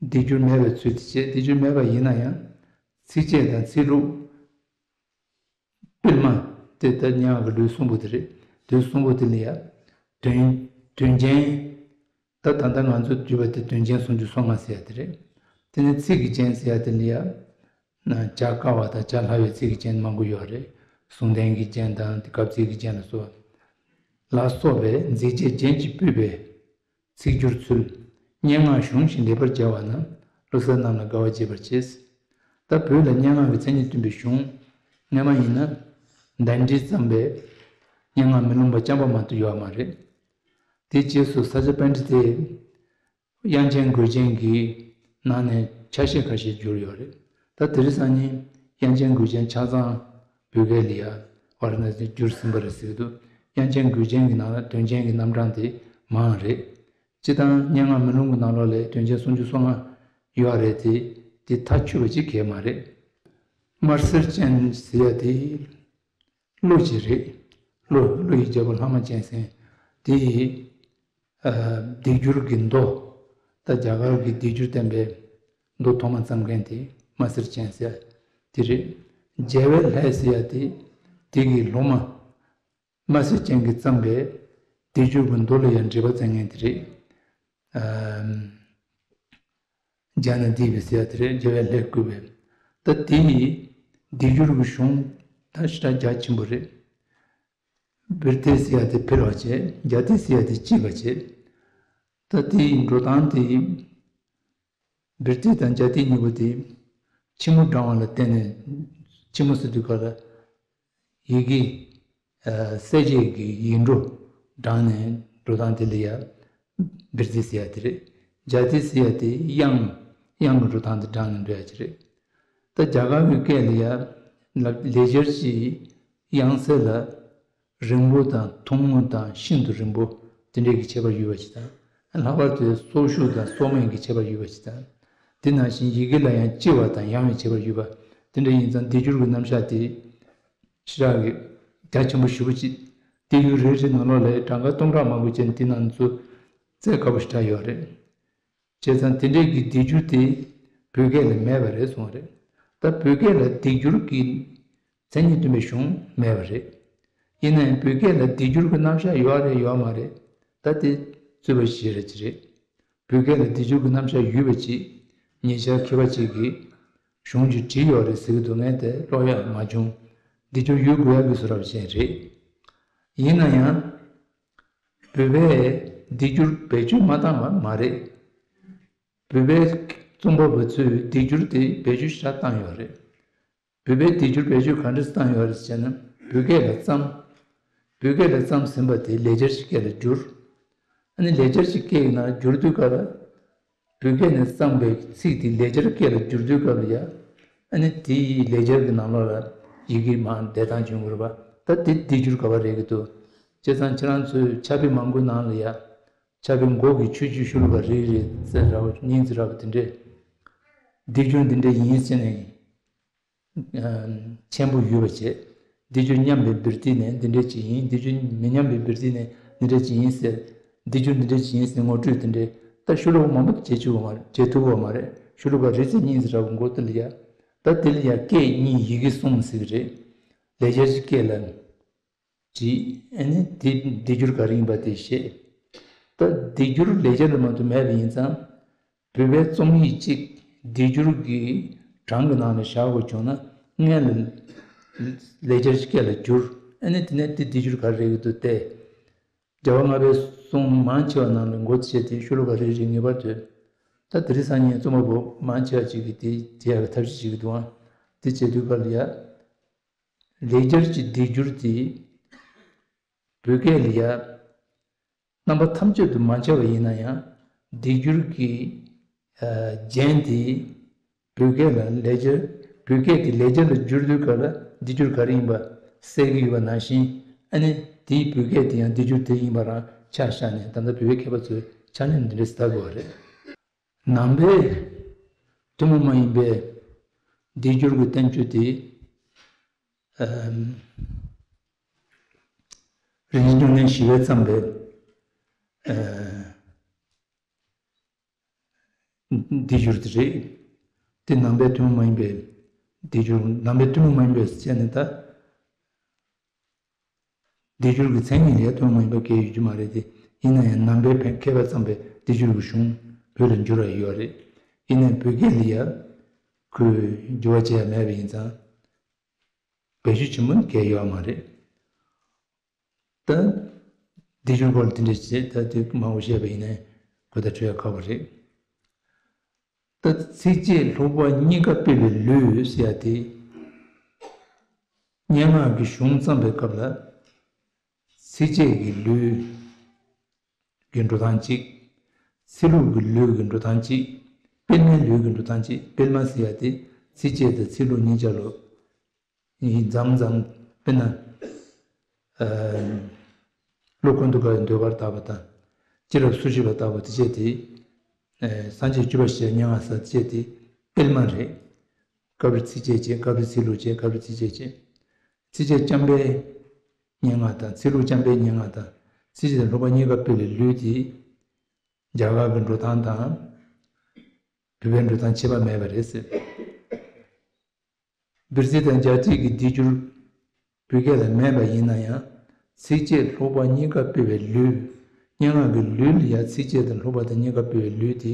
སྡིག་སྒྱུར་མེད་པའི་ཚུལ་དེ་བྱས། སྡིག་སྒྱུར་མེད་པ་ཡིན་ན་ཡང་། ཚིགས་བཅད་དང་ཚིག་ལྷུག་སྤེལ་མ། དེ་ལྟར་སྙན་ངག་གི་ལུས་གསུམ་པོ་དེ་རེད། ལུས་གསུམ་པོ་དེ་ལ་ཡ། དོན། དོན་རྒྱན། ད་ད་ལྟ་ང་ཚོ་བསྡུས་པ་དེ་དོན་རྒྱན་སུམ་ཅུ་སོ་ལྔ་ཟེར་ཡ་དེ་རེད། དེ་ནས་ཚིག་གི་རྒྱན་ཟེར་ཡ་དེ་ལ་ཡ། ན་བྱ་དཀའ་བ་དང་བྱ་སླ་བའི་ཚིག་གི་རྒྱན་མང་པོ་ཡོད་རེད། ཟུང་ལྡན་གྱི་རྒྱན་དང་དེ་སྐབས་ཚིག་གི་རྒྱན་ལ་སོགས། ལ་སོགས་པའི་མཛེས་བྱེད་རྒྱན་གྱིས་སྤུད་པའི། ཚིག་སྒྱུར་ཚུལ། སྙན་ངག་གཞུང་བཞིན་ལེགས་པར་སྦྱར་བ་རྣམས་བློ་གསར་རྣམས་ལ་དགའ་བ་བྱེད་པར་བྱེད། ད་བོད་ལ་སྙན་ངག་གི་མཚན་ཉིད་སྟོན་པའི་གཞུང་སྔ་མ་ཡིན་ན། དཎྜིས་བརྩམས་པའི་སྙན་ངག་མེ་ལོང་པ་རྐྱང་པ་མ་གཏོགས་ཡོད་མ་རེད། དེའི་རྗེས་སུ་ས་སྐྱ་པཎྜི་ཏས་དབྱངས་ཅན་མགུལ་རྒྱན་གྱི་ནང་ནས་ཆ་ཤས་ཁ་ཤས་བསྒྱུར་ཡོད་རེད། ད་དེ་རིང་སང་ཉིན་དབྱངས་ཅན་མགུལ་རྒྱན་ཆ་ཚང་བོད་སྐད་ལ་ཡ་ཝཱ་ར་ཎ་སིར་བསྒྱུར་ཟིན་པ་རེད་ཟེར་གྱི་འདུག་དབྱངས་ཅན་མགུལ་རྒྱན་གྱི་ནང་ལ་དོན་རྒྱན་གྱི་རྣམ་གྲངས་དེ་མང་རེད། སྤྱིར་བཏང་སྙན་ངག་མེ་ལོང་གི་ནང་ལོགས་ལ་དོན་རྒྱན་སུམ་ཅུ་སོ་ལྔ་ཡོད་རེད་དེ། དེ་མཐའ་ཆོད་པ་ཅིག་གས་མ་རེད། དམར་སེར་ཅན་ཟེར་ཡ་དེ་གླུ་ཅིག་རེད། གླུ་གླུ་ཡི་རྒྱལ་པོ་ལྷ་མོ་ཅན་ཟེར་དེ་ཡི། ཨ། སྡིག་སྒྱུར་གྱི་མདོ། ད་རྒྱ་གར་གྱི་སྡིག་སྒྱུར་བསྟན་པའི་མདོ་ཐོག་མ་བརྩམས་མཁན་དེ་དམར་སེར་ཅན་ཟེར་ཡ་དེ་རེད། རྒྱལ་བའི་ལྷས་ཟེར་ཡ་དེ་དེ་གི་སློབ་མ། དམར་སེར་ཅན་གྱིས་བརྩམས་པའི་སྡིག་སྒྱུར་གྱི་མདོ་ལ་ཡང་འགྲེལ་པ་བསྩལ་མཁན་དེ་རེད། ཨམ། ཛྙཱ་ན་དཱི་པའི་ཟེར་ཡ་དེ་རེད། རྒྱལ་བའི་ལྷས་བསྐུལ་བའི། ད་དེ་ཡི་སྡིག་སྒྱུར་གྱི་གཞུང་ད་ཞེ་དྲག་རྒྱ་ཆེན་པོ་རེད། བིར་ཏི་ཟེར་ཡ་དེ་འཕེལ་བ་བྱས། ཛཱ་ཏི་ཟེར་ཡ་དེ་སྐྱེས་པ་བྱས། ད་དེ་ཡི་འགྲོ་སྟངས་དེ། བིར་ཏི་དང་ཛཱ་ཏི་གཉིས་པོ་དེ་ཕྱི་མོ་བགྲང་བ་ལ་བརྟེན་ནས། ཕྱི་མོ་ཟེར་དུས་ག་ལ་ཡི་གེ། ཨ། གསལ་བྱེད་ཀྱི་ཡིག་འབྲུ་བགྲངས་ནས་འགྲོ་སྟངས་དེ་ལ་ཡ་བིར་ཏི་ཟེར་ཡ་དེ་རེད། ཛཱ་ཏི་ཟེར་ཡ་དེ་དབྱངས། དབྱངས་ཀྱི་འགྲོ་སྟངས་དེ་བགྲངས་ནས་འགྲོ་ཡ་ཅིག་རེད། ད་རྒྱ་གར་གྱི་སྐད་ལ་ཡ་ལ་ལེགས་སྦྱར་གྱི་དབྱངས་གསལ་ལ། རིང་པོ་དང་ཐུང་ངུ་དང་ཤིན་ཏུ་རིང་པོ་དེ་འདྲས་ཀྱི་ཁྱད་པར་ཡོད་པ་ཞིག་དང་། ལྷག་པར་དུ་སོག་ཤུགས་དང་སོག་མིན་གྱི་ཁྱད་པར་ཡོད་པ་ཞིག་དང་། དེ་ནང་བཞིན་ཡི་གེ་ལ་ཡང་ལྕི་བ་དང་ཡང་བའི་ཁྱད་པར་ཡོད་པ། དེ་འདྲ་ཡིན་ཙང་སྡིག་སྒྱུར་གྱི་རྣམ་གཞག་དེ་ཞེ་དྲག་གི་རྒྱ་ཆེན་པོ་ཞེ་པོ་ཅིག་སྡེ་ཡུལ་རེ་རེ་ནང་ལོགས་ལ་གྲངས་ཀ་སྟོང་ཕྲག་མང་པོ་ཅན་དེ་ནང་ཚུད་བཙལ་དཀའ་པོ་ཞེ་དྲག་ཡོད་རེད། བྱས་ཙང་དེ་འདྲས་ཀྱི་སྡིག་སྒྱུར་དེ་བོད་སྐད་ལ་མེད་པ་རེད་གསུངས་པ་རེད། ད་བོད་སྐད་ལ་སྡིག་སྒྱུར་གྱི་མཚན་ཉིད་སྟོན་པའི་གཞུང་མེད་པ་རེད། ཡིན་ན་ཡང་བོད་སྐད་ལ་སྡིག་སྒྱུར་གྱི་རྣམ་གཞག་ཡོད་རེད་ཡོད་མ་རེད། ད་དེ་རྩོད་པ་ཞིག་རེད་ཅི་རེད། བོད་སྐད་ལ་སྡིག་སྒྱུར་གྱི་རྣམ་གཞག་ཡོད་པ་ཅིག་ཉེ་ཆར་མཁས་པ་ཅིག་གིས་གཞུང་ཅིག་བྲིས་ཡོད་རེད་ཟེར་གྱི་འདུག་ངས་དེ་ཀློག་ཡག་མ་བྱུང་། སྡིག་སྒྱུར་ཡོད་དགོས་ཡག་གི་བཟོ་འདྲ་ཅན་རེད། ཡིན་ན་ཡང་། བོད་པས་སྡིག་སྒྱུར་བེད་སྤྱོད་མ་བཏང་བ་མ་རེད། བོད་པའི་རྩོམ་པ་པོ་ཚོས་སྡིག་སྒྱུར་དེ་བེད་སྤྱོད་ཞེ་དྲག་བཏང་ཡོད་རེད། བོད་པས་སྡིག་སྒྱུར་བེད་སྤྱོད་ག་འདྲ་བཏང་ཡོད་རེད་ཟེར་ན། བོད་སྐད་ལ་བརྩམས། བོད་སྐད་ལ་བརྩམས་ཟིན་པ་དེ་ལེགས་སྦྱར་གྱི་སྐད་ལ་བསྒྱུར། ཨ་ནི་ལེགས་སྦྱར་གྱི་སྐད་ཡིན་ན་བསྒྱུར་དུས་སྐབས་ལ། བོད་སྐད་ནས་བརྩམས་པའི་ཚིག་དེ་ལེགས་སྦྱར་སྐད་ལ་བསྒྱུར་དུས་སྐབས་ལ་ཡ། ཨ་ནི་དེ་ཡི་ལེགས་སྦྱར་གྱི་ནང་ལོགས་ལ་ཡི་གེ་མར་འདེད་སྟངས་བྱུང་དགོས་རེད་པ། ད་དེ་སྡིག་སྒྱུར་ག་པར་རེད་ཀྱི་འདུག་བྱས་ཙང་ཁྱེད་རང་ཚོས་ཕྱག་དཔེ་མང་པོའི་ནང་ལ་ཡ། ཕྱག་དཔེ་མགོ་གི་ཆོས་བརྒྱུད་ཤོ་ལོ་ཀ་རེ་རེ་ཙམ་ར་བ་སྙིང་ཙམ་ར་བ་དེ་འདྲས། སྡིག་སྒྱུར་འདི་འདྲས་ཡིན་ཟེར་ནས། ཆེན་པོ་ཡོད་པ་བྱས། སྡིག་སྒྱུར་མཉམ་པའི་བིར་ཏི་ནས་འདི་འདྲས་ཅིག་ཡིན། སྡིག་སྒྱུར་མི་མཉམ་པའི་བིར་ཏི་ནས་འདི་འདྲས་ཅིག་ཡིན་ཟེར། སྡིག་སྒྱུར་འདི་འདྲས་ཅིག་ཡིན་ཟེར་ངོ་སྤྲོད་དེ་འདྲས་ད་ཤོ་ལོ་ཀ་མང་པོ་བྱེད་ཆོག་པ་མ་རེད། བྱེད་ཐུབ་པ་མ་རེད། ཤོ་ལོ་ཀ་རེ་ཙམ་གཉིས་ཙམ་ར་བ་མགོ་དེ་ལ་ཡ། ད་དེ་ལ་ཡ་སྐད་གཉིས་ཡི་གེ་གསུམ་ཟེར་གི་རེད། ལེགས་སྦྱར་གྱི་སྐད་ལ། བྲིས། ཨ་ནི་དེ་སྡེབ་སྦྱོར་ག་རེ་ཡིན་པ་དེ་བཤད། ད་སྡེབ་སྦྱོར་ལེགས་སྦྱར་ལ་མ་གཏོགས་མེད་པ་ཡིན་ཙང་། བོད་པའི་རྩོམ་ཡིག་གཅིག་སྡེབ་སྦྱོར་གྱི་གྲངས་ཀྱི་ནང་ལ་བཞག་དགོས་བྱུང་ན། སྔོན་ལ་ལེགས་སྦྱར་གྱི་སྐད་ལ་བསྒྱུར། ཨ་ནི་དེ་ནས་དེ་སྡེབ་སྦྱོར་ག་རེ་རེད་འདུག་སྟེ། རྒྱལ་བ་ལྔ་པའི་གསུང་མང་ཆེ་བ་ནང་ལ་མགོ་བྱས་ཏེ་ཤོ་ལོ་ཀ་རེ་རེ་ངེས་པར་དུ། ད་དེ་རིང་སང་ཉིན་རྩོམ་པ་པོ་མང་ཆེ་བ་ཅིག་གིས་དེ་བྱེད་ཡག་གི་ཐབས་ཤེས་བྱེད་ཀྱི་འདུག་ཨང་། དེ་བྱེད་དུས་སྐབས་ལ་ཡ། ལེགས་སྦྱར་གྱི་སྡེབ་སྦྱོར་དེ། བོད་སྐད་ལ་ཡ། རྣམ་པ་ཐམས་ཅད་དུ་མ་མཇལ་བ་ཡིན་ན་ཡང་། སྡེབ་སྦྱོར་གྱི་ཨ་རྒྱན་དེ། བོད་སྐད་ལ་ལེགས་སྦྱར། བོད་སྐད་དེ་ལེགས་སྦྱར་ལ་བསྒྱུར་དུས་སྐབས་ལ་སྡེབ་སྦྱོར་ག་རེ་ཡིན་པ་གསལ་གྱི་ཡོད་པ་ནང་བཞིན། ཨ་ནི་དེའི་བོད་སྐད་དེ་ཡང་སྡེབ་སྦྱོར་དེ་ཡིན་པ་རང་ཆ་བཞག་ནས། ད་ལྟ་བོད་པའི་མཁས་པ་ཚོས་ཆ་སྙོམས་འདི་འདྲ་ཞིག་བལྟ་དགོས་པ་རེད། ནང་པའི་ཐུན་མོང་མ་ཡིན་པའི་སྡེབ་སྦྱོར་གྱི་བསྟན་བཅོས་དེ། ཨམ། རིན་ཆེན་གྲགས་ལྡན་ཞི་བས་བརྩམས་པའི་ཨ་སྡེབ་སྦྱོར་དེ་རེད། དེ་ནང་པའི་ཐུན་མོང་མ་ཡིན་པའི་སྡེབ་སྦྱོར། ནང་པའི་ཐུན་མོང་མ་ཡིན་པའི་ཟེར་ནས་ད། སྡེབ་སྦྱོར་གྱི་མཚན་ཉིད་ལ་ཡ་ཐུན་མོང་མ་ཡིན་པ་གང་ཡང་ཡོད་རྒྱུ་མ་རེད་དེ། ཡིན་ན་ཡང་ནང་པའི་མཁས་པས་བརྩམས་པའི་སྡེབ་སྦྱོར་གྱི་གཞུང་བོད་ལ་འགྱུར་བ་ཡོད་རེད། ཡིན་ནའི་བོད་སྐད་ལ་ཡ་ཁོས་འགྱུར་བ་བྱས་ཡ་མེད་པ་ཡིན་ཙང་། བེད་སྤྱོད་ཆེན་པོ་ནི་གང་ཡང་ཡོད་མ་རེད། ད་སྡེབ་སྦྱོར་སྐོར་ལ་དེ་འདྲ་བྱས། ད་དེ་མང་པོ་བཤད་པ་ཡིན་ན་གོ་བརྡ་འཕྲོད་ཡ་ཁག་པོ་རེད། ད་ཚིགས་བཅད་ལྷུག་པ་གཉིས་ཀ་སྤེལ་བའི་ལུས་ཟེར་ཡ་དེ། སྙན་ངག་གི་གཞུང་བརྩམས་པའི་སྐབས་ལ། ཚིགས་བཅད་ཀྱི་ལུས་ཀྱི་འགྲོ་སྟངས་གཅིག་ཚིག་ལྷུག་གི་ལུས་ཀྱི་འགྲོ་སྟངས་གཅིག་སྤེལ་མའི་ལུས་ཀྱི་འགྲོ་སྟངས་གཅིག་སྤེལ་མ་ཟེར་ཡ་དེ་ཚིགས་བཅད་དང་ཚིག་ལྷུག་གཉིས་ཆ་ལ། ཡིན་མཚམས་མཚམས་དཔེར་ན། ཨ། ཀླུ་ཀུན་ཏུ་དགའ་བའི་ཟློས་གར་ལྟ་བུ་དང་། སྤྱི་རབས་སུ་ཞིག་པ་ལྟ་བུ་དེ་བྱས་ཏེ། ཨ། སངས་རྒྱས་བཅུ་པ་ཞེས་སྙན་ངག་ཟེར་དེ་བྱས་ཏེ་སྤེལ་མ་རེད། སྐབས་རེ་ཚིགས་བཅད་བྱས། སྐབས་རེ་ཚིག་ལྷུག་བྱས། སྐབས་རེ་ཚིགས་བཅད་བྱས། ཚིགས་བཅད་རྐྱང་པའི་སྙན་ངག་དང་། ཚིག་ལྷུག་རྐྱང་པའི་སྙན་ངག་དང་། ཚིགས་བཅད་དང་ལྷུག་པ་གཉིས་ཀ་སྤེལ་བའི་ལུས་དེ། རྒྱ་གར་གྱི་འགྲོ་སྟངས་དང་བོད་པའི་འགྲོ་སྟངས་ཁྱད་པར་མེད་པ་རེད་ཟེར། སྦིར་རྩི་དང་རྒྱ་རྩིས་ཀྱི་སྡེབ་སྦྱོར་བོད་སྐད་ལ་མེད་པ་ཡིན་ན་ཡང་། ཚིགས་བཅད་ལྷུག་པ་གཉིས་ཀ་སྤེལ་བའི་ལུས། སྙན་ངག་གི་ལུས་ལ་ཡང་ཚིགས་བཅད་དང་ལྷུག་པ་དང་གཉིས་ཀ་སྤེལ་བའི་ལུས་དེ།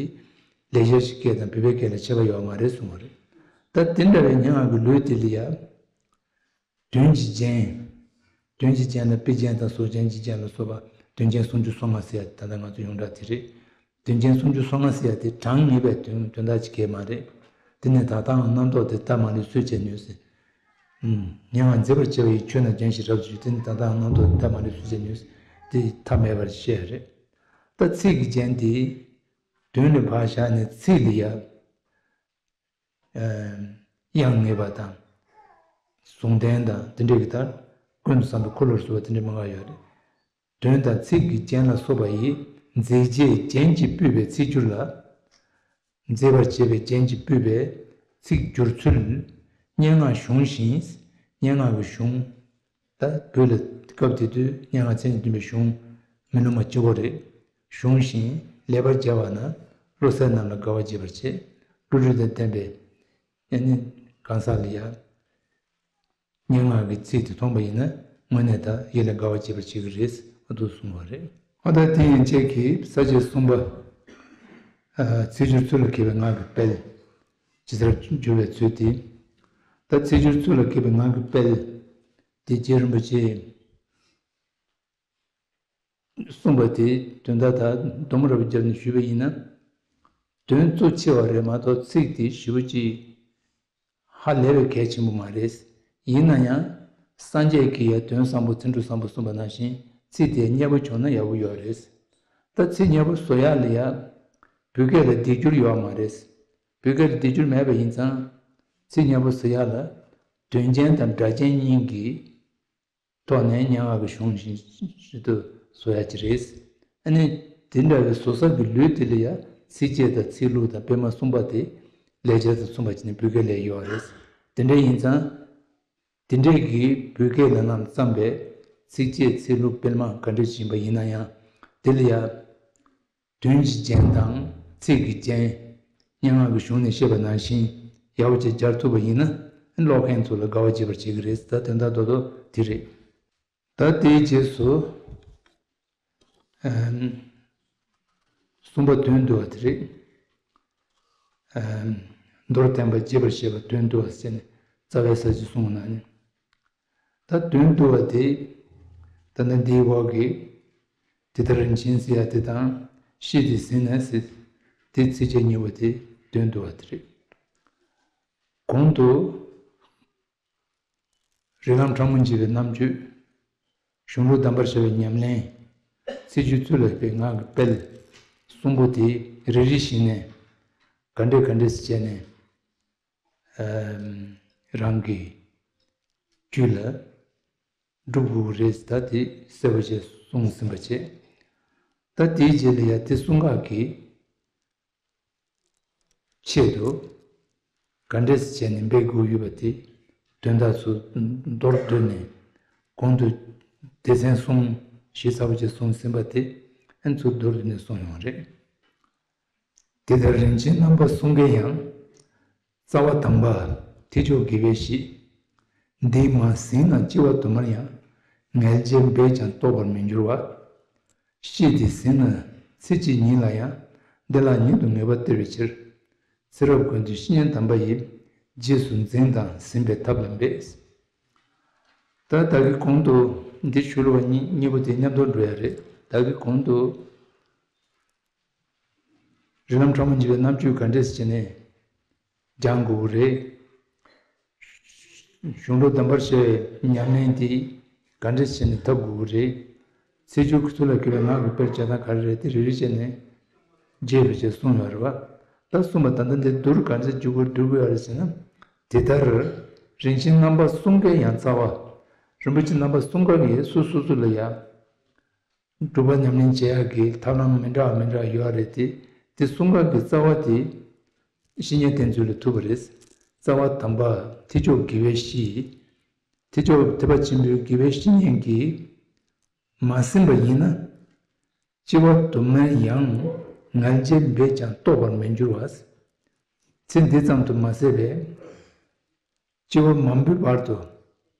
ལེགས་སྦྱར་གྱི་སྐད་དང་བོད་པའི་སྐད་ལ་ཁྱད་པར་ཡོད་མ་རེད་གསུངས་པ་རེད། ད་དེ་འདྲ་བའི་སྙན་ངག་གི་ལུས་དེ་ལ་ཡང་། དོན་གྱི་རྒྱན། དོན་གྱི་རྒྱན་ལ་དཔེ་རྒྱན་དང་ཟུར་རྒྱན་གྱི་རྒྱན་ལ་སོགས་པ་དོན་རྒྱན་སུམ་ཅུ་སོ་ལྔ་ཟེར་ཡ་ད་ལྟ་ང་ཚོ་ཡོངས་གྲགས་དེ་རེད། དོན་རྒྱན་སུམ་ཅུ་སོ་ལྔ་ཟེར་ཡ་དེ་གྲངས་ངེས་པའི་དོན་དོན་དག་ཅིག་གས་མ་རེད། དེ་ནི་ད་ལྟའང་རྣམ་རྟོག་དེ་ལྟ་མ་ལུས་སུས་བྱེད་ནུས་ཟེར། ཨུམ། སྙན་ངག་མཛེས་པར་བྱེད་པ་ཡི་ཆོས་རྣམས་རྒྱན་ཞེས་རབ་ཏུ་བརྗོད། དེ་ནི་ད་ལྟའང་རྣམ་རྟོག་དེ་ལྟ་མ་ལུས་སུས་བྱེད་ནུས་ཟེར། དེ་མཐའ་མེད་པར་བཤད་རེད། ད་ཚིག་གི་རྒྱན་དེ་དོན་ལ་ཕར་བཞག་ནས་ཚིག་ལ་ཡ། ཨ། དབྱངས་ངེས་པ་དང་། ཟུང་ལྡན་དང་དེ་འདྲའི་གི་ལྟར། ཀུན་ཏུ་བཟང་པོའི་འཁོར་ལོར་གསུངས་པ་དེ་འདྲའི་མང་ག་ཡོད་རེད། དོན་དང་ཚིག་གི་རྒྱན་ལ་སོགས་པ་ཡི། མཛེས་བྱེད་རྒྱན་གྱིས་སྤུད་པའི་ཚིག་སྦྱོར་ལ། མཛེས་པར་བྱེད་པའི་རྒྱན་གྱིས་སྤུད་པའི་ཚིག་སྦྱོར་ཚུལ། སྙན་ངག་གཞུང་བཞིན། སྙན་ངག་གི་གཞུང་། ད་བོད་ལ་སྐབས་དེ་དུས་སྙན་ངག་མཚན་ཉིད་བསྟན་པའི་གཞུང་མི་ནུབ་མ་གཅིག་པོ་རེད། གཞུང་བཞིན་ལེགས་པར་སྦྱར་བ་ན། བློ་གསལ་རྣམས་ལ་དགའ་བ་བྱེད་པར་བྱེད། བློ་གྲོས་དང་ལྡན་པའི་ཨ་ནི་གང་ཟག་ལ་ཡང་སྙན་ངག་གི་ཚིག་དེ་མཐོང་པ་ཡིན་ན་དངོས་གནས་ད་ཡིད་ལ་དགའ་བ་བྱེད་པར་བྱེད་ཀྱི་རེད། ཨ། འདུག་གསུངས་པ་རེད། ཨ། ད་དེ་ཡན་ཆད་ཀྱིས་ས་བཅད་གསུམ་པ། ཨ། ཚིག་སྦྱོར་ཚུལ་ལ་མཁས་པའི་ངག་གི་དཔལ། ཇི་ལྟར་བསྒྱུར་བའི་ཚུལ་དེ། ད་ཚིག་སྦྱོར་ཚུལ་ལ་མཁས་པའི་ངག་གི་དཔལ་དེ་རྗེ་རིན་པོ་ཆེ་གསུངས་པ་དེ་དོན་དག་ད་སྡོམ་རབ་བརྒྱབ་ནས་ཞུས་པ་ཡིན་ན། དོན་གཙོ་ཆེ་བ་རེད་མ་གཏོགས་ཚིག་དེ་ཞེ་པོ་ཅིག་ཧ་ལས་པའི་གལ་ཆེན་པོ་མ་རེད། ཡིན་ན་ཡང་། སངས་རྒྱས་ཀྱིས་ཡང་དོན་བཟང་པོ་ཚིག་འབྲུ་བཟང་པོ་གསུངས་པ་ནང་བཞིན་ཚིག་དེ་སྙན་པོ་བྱུང་ན་ཡག་པོ་ཡོད་རེད། ད་ཚིག་སྙན་པོ་བཟོ་ཡག་ལ་ཡ། བོད་སྐད་ལ་སྡེབ་སྦྱོར་ཡོད་མ་རེད། བོད་སྐད་ལ་སྡེབ་སྦྱོར་མེད་པ་ཡིན་ཙང་། ཚིག་སྙན་པོ་བཟོ་ཡག་ལ། དོན་རྒྱན་དང་སྒྲ་རྒྱན་གཉིས་ཀྱི་ཐོག་ནས་སྙན་ངག་གི་གཞུང་བཞིན་ཞིག་ཏུ་བཟོ་ཡག་ཅིག་རེད། ཨ་ནི་དེ་འདྲ་བའི་བཟོ་ས་གི་ལུས་དེ་ལ་ཡང་ཚིགས་བཅད་དང་ཚིག་ལྷུག་དང་སྤེལ་མ་གསུམ་པ་དེ་ལེགས་སྦྱར་དང་མཚུངས་པ་བྱས་ནས་བོད་སྐད་ལ་ཡོད་རེད། དེ་འདྲ་ཡིན་ཙང་། དེ་འདྲས་ཀྱི་བོད་སྐད་ལ་ནང་བརྩམས་པའི་ཚིགས་བཅད་ཚིག་ལྷུག་སྤེལ་མ་ག་འདྲ་ཞིག་ཡིན་པ་ཡིན་ན་ཡང་། དེ་ལ་ཡང་། དོན་གྱི་རྒྱན་དང་ཚིག་གི་རྒྱན། སྙན་ངག་གི་གཞུང་ནས་བཤད་པ་ནང་བཞིན་ཡག་པོ་ཅིག་སྦྱར་ཐུབ་པ་ཡིན་ན། ཀློག་མཁན་ཚོ་ལ་དགའ་བ་བྱེད་པར་བྱེད་ཀྱི་རེད། ད་དོན་དག་རྡོག་རྡོག་དེ་རེད། ད་དེའི་རྗེས་སུ། ཨམ། གསུམ་པ་དོན་བསྡུ་བ་དེ་རེད། ཨམ། མདོར་བསྟན་པ་རྒྱས་པར་བཤད་པ་དོན་བསྡུ་བ་ཟེར་ནས་རྩ་བའི་ས་བཅད་གསུངས་ནས། ད་དོན་བསྡུ་བ་དེ། ད་ནི་འདིའི་འོག་གི། དེ་ལྟར་རིན་ཆེན་ཟེར་ཡ་དེ་དང་། ཤེས་ཏེ་ཟིན་ན་ཟེར། དེ་ཚིགས་བཅད་གཉིས་པོ་དེ་དོན་བསྡུ་བ་དེ་རེད། གོང་དུ། རིགས་ལམ་ཕྲ་མོ་འབྱེད་པའི་རྣམ་བཅུ། གཞུང་ལུགས་གདམས་པར་བྱ་བའི་ཉམས་ལེན། ཚིག་སྦྱོར་ཚུལ་ལ་དཔག་པའི་སྔགས་ཀྱི་དཔལ། གསུམ་པོ་དེ་རེ་རེ་བཞིན་ནས། ག་འདྲས་ག་འདྲས་སུ་བྱས་ནས། ཨམ། རང་གི་རྒྱུད་ལ་སྒྲུབ་དགོས་རེད། ད་དེ་གསལ་པོ་བྱས་གསུངས་ཟིན་པ་བྱས། ད་དེའི་རྗེས་ལ་ཡང་དེ་གསུང་སྔགས་ཀྱི་ཆེད་དུ། ག་འདྲས་བྱས་ནས་འབད་དགོས་ཡོད་པ་དེ། དོན་དག་ཚོ་མདོར་བསྡུས་ནས། གོང་དུ་སྡེ་ཚན་གསུམ་ཞིབ་ཚགས་པོ་ཅིག་གསུངས་ཟིན་པ་དེ། ཨན་ཚུར་མདོར་བསྡུས་ནས་གསུངས་ཡོང་བ་རེད། དེ་ལྟར་རིན་ཆེན་རྣམ་པ་གསུམ་ཀའི་ཡང་། རྩ་བ་དམ་པ་ཐེག་མཆོག་དགེ་བའི་བཤེས། འདི་མ་ཟིན་ན་སྐྱེ་བ་དུ་མར་ཡང་། ངལ་འཇལ་འབད་ཀྱང་རྟོགས་པར་མི་འགྱུར་བ། ཤེས་ཏེ་ཟིན་ན་ཚེ་གཅིག་ཉིད་ལ་ཡང་། འདི་ལ་ཉིད་དུ་ངེས་པ་སྟེར་བའི་ཕྱིར། ཚེ་རབས་ཀུན་ཏུ་བཤེས་གཉེན་དམ་པ་ཡི། རྗེས་སུ་འཛིན་དང་ཟིན་པའི་ཐབས་ལ་འབད། ད་ད་གི་གོང་དུ་འདི་ཞུ་ལུ་བ་གཉིས་གཉིས་པོ་དེ་མཉམ་དུ་འགྲོ་ཡ་རེད། ད་གི་གོང་དུ། རིགས་ལམ་ཕྲ་མོ་འབྱེད་པའི་རྣམ་བཅུ་ག་འདྲས་བྱས་ནས་སྦྱང་དགོས་རེད། གཞུང་ལུགས་གདམས་པར་བྱ་བའི་ཉམས་ལེན་དེ་ག་འདྲས་བྱས་ནས་འཐབ་དགོས་རེད། ཚིག་སྦྱོར་ཚུལ་ལ་དཔག་པའི་སྔགས་ཀྱི་དཔལ་བྱ་སྟངས་ག་རེ་རེད། དེ་རེ་རེ་བྱས་ནས་རྒྱས་པ་བྱས་གསུངས་ཡོད་རེད་བ། ད་གསུངས་པ་ད་ལྟ་འདི་བསྡུ་རུ་ག་འདྲས་བསྡུ་དགོས་བསྡུ་དགོས་ཡ་རེད་ཟེར་ན། དེ་ལྟར་རིན་ཆེན་རྣམ་པ་གསུམ་ཀའི་ཡང་རྩ་བ། རིན་པོ་ཆེ་རྣམ་པ་གསུམ་ཀ་གིས་སོ་སོ་སོ་ལ་ཡ། སྒྲུབ་པ་ཉམས་ལེན་བྱེད་ཡག་གི་ཐབས་ལམ་མི་འདྲ་བ་མི་འདྲ་བ་ཡོད་རེད་དེ། དེ་གསུམ་ཀ་གི་རྩ་བ་དེ། བཤེས་གཉེན་བསྟེན་ཚུལ་ལ་ཐུག་པ་རེད། རྩ་བ་དམ་པ་ཐེག་མཆོག་དགེ་བའི་བཤེས། ཐེག་མཆོག་ཐེག་པ་ཆེན་པོའི་དགེ་བའི་བཤེས་གཉེན་གྱིས་མ་ཟིན་པ་ཡིན་ན། སྐྱེ་བ་དུ་མར་ཡང་ངལ་འཇལ་འབད་ཀྱང་རྟོགས་པར་མི་འགྱུར་བ། ཚེ་འདི་ཙམ་དུ་མ་ཟད་པའི་སྐྱེ་བ་མང་པོའི་བར་དུ།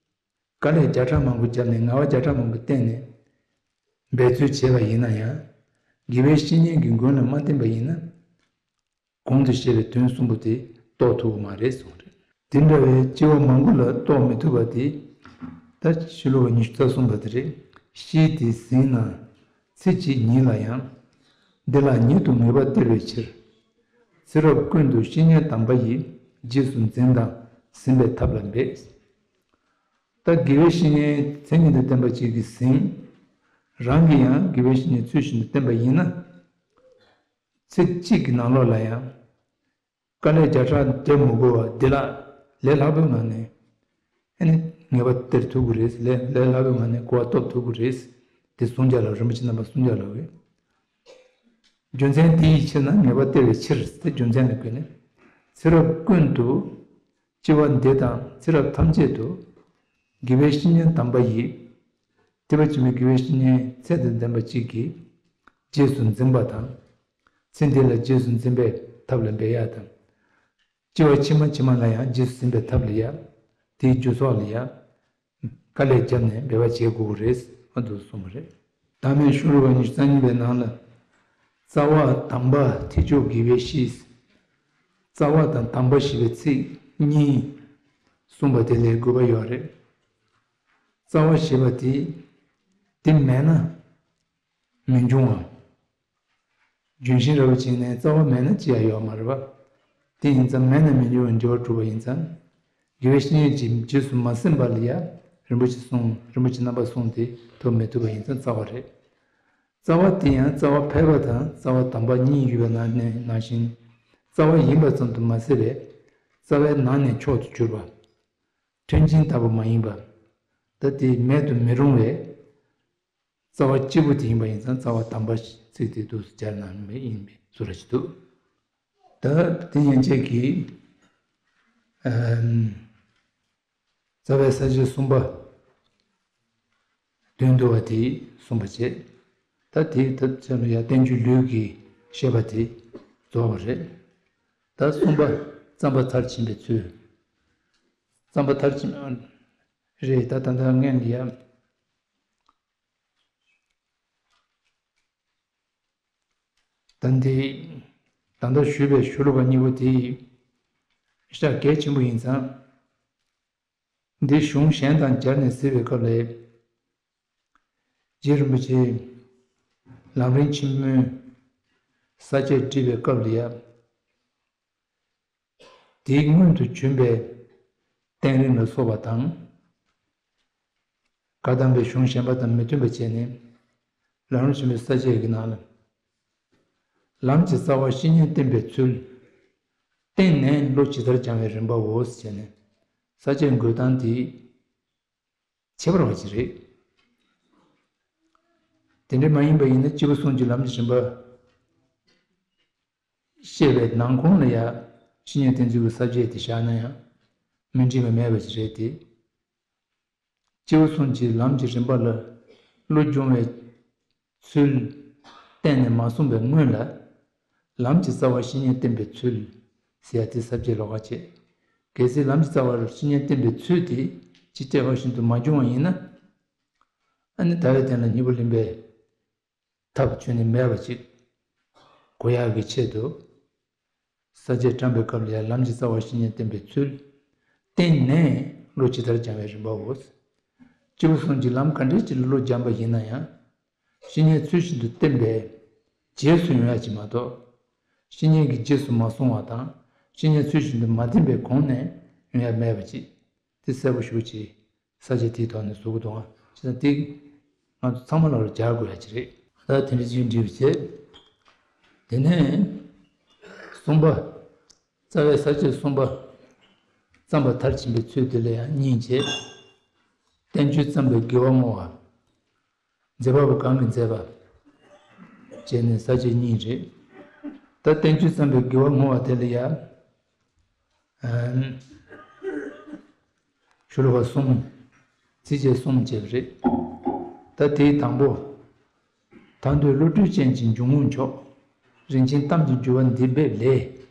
དཀའ་ལས་བརྒྱ་ཕྲག་མང་པོ་བརྒྱབ་ནས་ངལ་བ་བརྒྱ་ཕྲག་མང་པོ་བསྟེན་ནས་འབད་རྩོལ་བྱས་པ་ཡིན་ན་ཡང་། དགེ་བའི་བཤེས་གཉེན་གྱི་མགོན་ལ་མ་བསྟེན་པ་ཡིན་ན། གོང་དུ་བཤད་པའི་དོན་གསུམ་པོ་དེ་རྟོགས་ཐུབ་ཀྱི་མ་རེད་གསུངས་རེད། དེ་འདྲ་བའི་སྐྱེ་བ་མང་པོ་ལ་རྟོགས་མི་ཐུབ་པ་དེ། ད་ཕྱི་ལོ་བ་ཉི་ཤུ་རྩ་གསུམ་པ་དེ་རེད། ཤེས་ཏེ་ཟིན་ན་ཚེ་གཅིག་ཉིད་ལ་ཡང་། འདི་ལ་ཉིད་དུ་ངེས་པ་སྟེར་བའི་ཕྱིར། ཚེ་རབས་ཀུན་ཏུ་བཤེས་གཉེན་དམ་པ་ཡི། རྗེས་སུ་འཛིན་དང་ཟིན་པའི་ཐབས་ལ་འབད། ད་དགེ་བའི་བཤེས་གཉེན་མཚན་ཉིད་དུ་བསྟེན་པ་གཅིག་གིས་ཟིན། རང་གིས་ཡང་དགེ་བའི་བཤེས་གཉེན་ཚུལ་བཞིན་དུ་བསྟེན་པ་ཡིན་ན། ཚེ་གཅིག་གི་ནང་ལོགས་ལ་ཡང་། དཀའ་ལས་བརྒྱ་ཕྲག་བརྒྱབ་མི་དགོས་པ་འདི་ལ་ལས་སླ་པོའི་ངང་ནས། ཨ་ནི་ངེས་པ་སྟེར་ཐུབ་ཀྱི་རེད། ལས་ལས་སླ་པོའི་ངང་ནས་གོ་བ་ཐོབ་ཐུབ་ཀྱི་རེད། དེ་གསུང་བྱ་ལ་རིན་པོ་ཆེ་རྣམ་པ་གསུང་བྱ་ལ་བས། རྒྱུ་མཚན་དེ་ཡི་ཕྱིར་ན་ངེས་པ་སྟེར་བའི་ཕྱིར་ཟེར་རྒྱུ་མཚན་ལ་བཀོད་ནས། ཚེ་རབས་ཀུན་ཏུ། སྐྱེ་བ་འདི་དང་ཚེ་རབས་ཐམས་ཅད་དུ། དགེ་བའི་བཤེས་གཉེན་དམ་པ་ཡིས། ཐེག་པ་ཆེན་པོའི་དགེ་བའི་བཤེས་གཉེན་ཚད་དང་ལྡན་པ་གཅིག་གིས། རྗེས་སུ་འཛིན་པ་དང་། ཚེ་འདི་ལ་རྗེས་སུ་འཛིན་པའི་ཐབས་ལ་འབད་ཡག་དང་། སྐྱེ་བ་ཕྱི་མ་ཕྱི་མ་ལ་ཡང་རྗེས་སུ་འཛིན་པའི་ཐབས་ལ་ཡ། དེའི་རྒྱུ་ཚོགས་ལ་ཡ། དཀའ་ལས་བརྒྱབ་ནས་འབད་པ་བྱེད་དགོས་ཀྱི་རེད། ཨ་འདུག་གསུངས་པ་རེད། བདག་མེད་ཤོ་ལོ་ཀ་ཉི་ཤུ་རྩ་གཉིས་པའི་ནང་ལ། རྩ་བ་དམ་པ་ཐེག་མཆོག་དགེ་བའི་བཤེས། རྩ་བ་དང་དམ་པ་ཞེས་པའི་ཚིག་གཉིས། གསུངས་པ་དེ་ལས་དགོས་པ་ཡོད་རེད། རྩ་བ་ཞེས་པ་དེ། དེ་མེད་ན། མི་འབྱུང་བ། ལྗོན་ཤིང་ར་བ་ཅིག་ནས་རྩ་བ་མེད་ན་ཅི་ཡང་ཡོད་མ་རེད་པ། དེ་ཡིན་ཙང་མེད་ན་མི་འབྱུང་བའི་འབྲས་བུ་གྲུབ་པ་ཡིན་ཙང་། དགེ་བའི་བཤེས་གཉེན་གྱིས་རྗེས་སུ་མ་ཟིན་པ་ལ་ཡང་རིན་པོ་ཆེ་གསུངས། རིན་པོ་ཆེ་རྣམ་པ་གསུངས་ཏེ་ཐོབ་མི་ཐུབ་པ་ཡིན་ཙང་རྩ་བ་རེད། རྩ་བ་དེ་ཡང་རྩ་བ་ཕལ་པ་དང་རྩ་བ་དམ་པ་གཉིས་ཡོད་པ་ནང་ནས་ནང་བཞིན། རྩ་བ་ཡིན་པ་ཙམ་དུ་མ་ཟད་པའི། རྩ་བའི་ནང་ནས་མཆོག་ཏུ་གྱུར་པ། མཐུན་རྐྱེན་ལྟ་བུ་མ་ཡིན་པ། ད་དེ་མེད་དུ་མི་རུང་བའི། རྩ་བ་གཅིག་པུ་དེ་ཡིན་པ་ཡིན་ཙང་རྩ་བ་དམ་པ་ཚིག་དེ་འདུག་སྦྱར་ན་མེད་ཡིན་པའི་ཚུལ་ར་ཅིག་འདུག་ད་དེ་ཡན་ཆད་ཀྱི་ཨམ། རྩ་བའི་ས་བཅད་གསུམ་པ། དོན་བསྡུ་བ་དེ་གསུངས་པ་བྱས། ད་དེའི་ཐབས་ཚད་ལ་ཡང་བསྟན་བཅོས་ལུས་ཀྱི་བཤད་པ་དེ་རྫོགས་པ་རེད། ད་གསུམ་པ་བརྩམ་པ་མཐར་ཕྱིན་པའི་ཚུལ། བརྩམ་པ་མཐར་ཕྱིན་རེད། ད་ད་ལྟ་ངས་འདི་ཡང་ ད་འདི་ད་ལྟ་ཞུས་པའི་ཤོ་ལོ་ཀ་གཉིས་པོ་དེ་ཤ་གལ་ཆེན་པོ་ཡིན་ཙང་། འདི་གཞུང་གཞན་དང་སྦྱར་ནས་གཟིགས་པའི་སྐབས་ལ། རྗེ་རིན་པོ་ཆེས་ལམ་རིམ་ཆེན་མོའི་ས་བཅད་བྲིས་པའི་སྐབས་ལ་ཡ། དེའི་སྔོན་དུ་བྱོན་པའི་བསྟན་རིམ་ལ་སོགས་པ་དང་། བཀའ་གདམས་པའི་གཞུང་གཞན་པ་དང་མི་མཐུན་པ་བྱས་ནས། ལམ་རིམ་ཆེན་མོའི་ས་བཅད་ཀྱི་ནང་ལ། ལམ་གྱི་རྩ་བ་བཤེས་གཉེན་བསྟེན་པའི་ཚུལ། བསྟེན་ནས་བློ་ཇི་ལྟར་སྦྱང་བའི་རིམ་པའོ་ཞེས་ནས། ས་བཅད་འགོད་སྟངས་དེ་ཁྱད་པར་བ་ཞིག་རེད། དེ་འདྲ་མ་ཡིན་པ་ཡིན་ན་སྐྱེས་བུ་གསུམ་གྱི་ལམ་གྱི་རིམ་པ་བཤད་པའི་ནང་ཁོངས་ལ་ཡང་བཤེས་གཉེན་བསྟེན་ཚུལ་གྱི་ས་བཅད་དེ་བཞག་ན་ཡང་མི་འགྲིག་པ་མེད་པ་ཞིག་རེད་དེ། སྐྱེས་བུ་གསུམ་གྱི་ལམ་གྱི་རིམ་པ་ལ་བློ་སྦྱོང་བའི་ཚུལ་གཏན་ནས་མ་གསུངས་པའི་སྔོན་ལ། ལམ་གྱི་རྩ་བ་བཤེས་གཉེན་བསྟེན་པའི་ཚུལ་ཟེར་ཡ་དེ་ས་བཅད་ལོགས་ཀ་བྱས། གལ་སྲིད་ལམ་གྱི་རྩ་བར་བཤེས་གཉེན་བསྟེན་པའི་ཚུལ་དེ་ཇི་ལྟ་བ་བཞིན་དུ་མ་སྦྱོང་བ་ཡིན་ན། ཨ་ནི་ད་བའི་དོན་ལ་སྙིང་པོ་ལེན་པའི་ཐབས་ཁྱོན་ནས་མེད་པ་ཅིག་གོ་ཡག་གི་ཆེད་དུ། ས་བཅད་བཀྲམ་པའི་སྐབས་ལ་ཡང་ལམ་གྱི་རྩ་བ་བཤེས་གཉེན་བསྟེན་པའི་ཚུལ། བསྟེན་ནས་བློ་ཇི་ལྟར་སྦྱང་བའི་རིམ་པའོ། སྐྱེས་བུ་གསུམ་གྱི་ལམ་ག་འདྲའི་ཅིག་ལ་བློ་སྦྱངས་པ་ཡིན་ན་ཡང་། བཤེས་གཉེན་ཚུལ་བཞིན་དུ་བསྟེན་པས་རྗེས་སུ་ཡོང་ཡ་ཅིག་མ་གཏོགས། བཤེས་གཉེན་གྱིས་རྗེས་སུ་མ་བཟུང་བ་དང་། བཤེས་གཉེན་ཚུལ་བཞིན་དུ་མ་བསྟེན་པའི་གོང་ནས་ཡོང་ཡ་མེད་པ་ཅིག་དེ་གསལ་པོ་ཞེ་པོ་ཅིག་ས་བཅད་དེའི་ཐོག་ནས་གཟིགས་དགོས་འདུག་ཨང་། བྱས་ཙང་དེ་ང་ཚོ་ཚང་མ་ལ་སྦྱར་དགོས་ཡ་ཅིག་རེད། ད་དེ་འདྲ་ཅིག་འགྲིག་པ་བྱས། དེ་ནས་གསུམ་པ། རྩ་བའི་ས་བཅད་གསུམ་པ། བརྩམ་པ་མཐར་ཕྱིན་པའི་ཚུལ་དེ་ལ་ཡང་གཉིས་བྱས། བསྟན་བཅོས་བརྩམས་པའི་དགེ་བ་བསྔོ་བ། མཛད་པ་པོ་གང་གིས་མཛད་པ། བྱས་ནས་ས་བཅད་གཉིས་རེད། ད་བསྟན་བཅོས་བརྩམས་པའི་དགེ་བ་བསྔོ་བ་དེ་ལ་ཡང་། ཨམ། ཤོ་ལོ་ཀ་གསུམ། ཚིགས་བཅད་གསུམ་བྱས་པ་རེད། ད་དེའི་དང་པོ། ཐར་འདོད་བློ་གྲོས་ཅན་གྱི་འཇུག་ངོགས་མཆོག། རིན་ཆེན་གཏམ་གྱི་རྒྱུ་བ་འདི་འབེབས་ལས།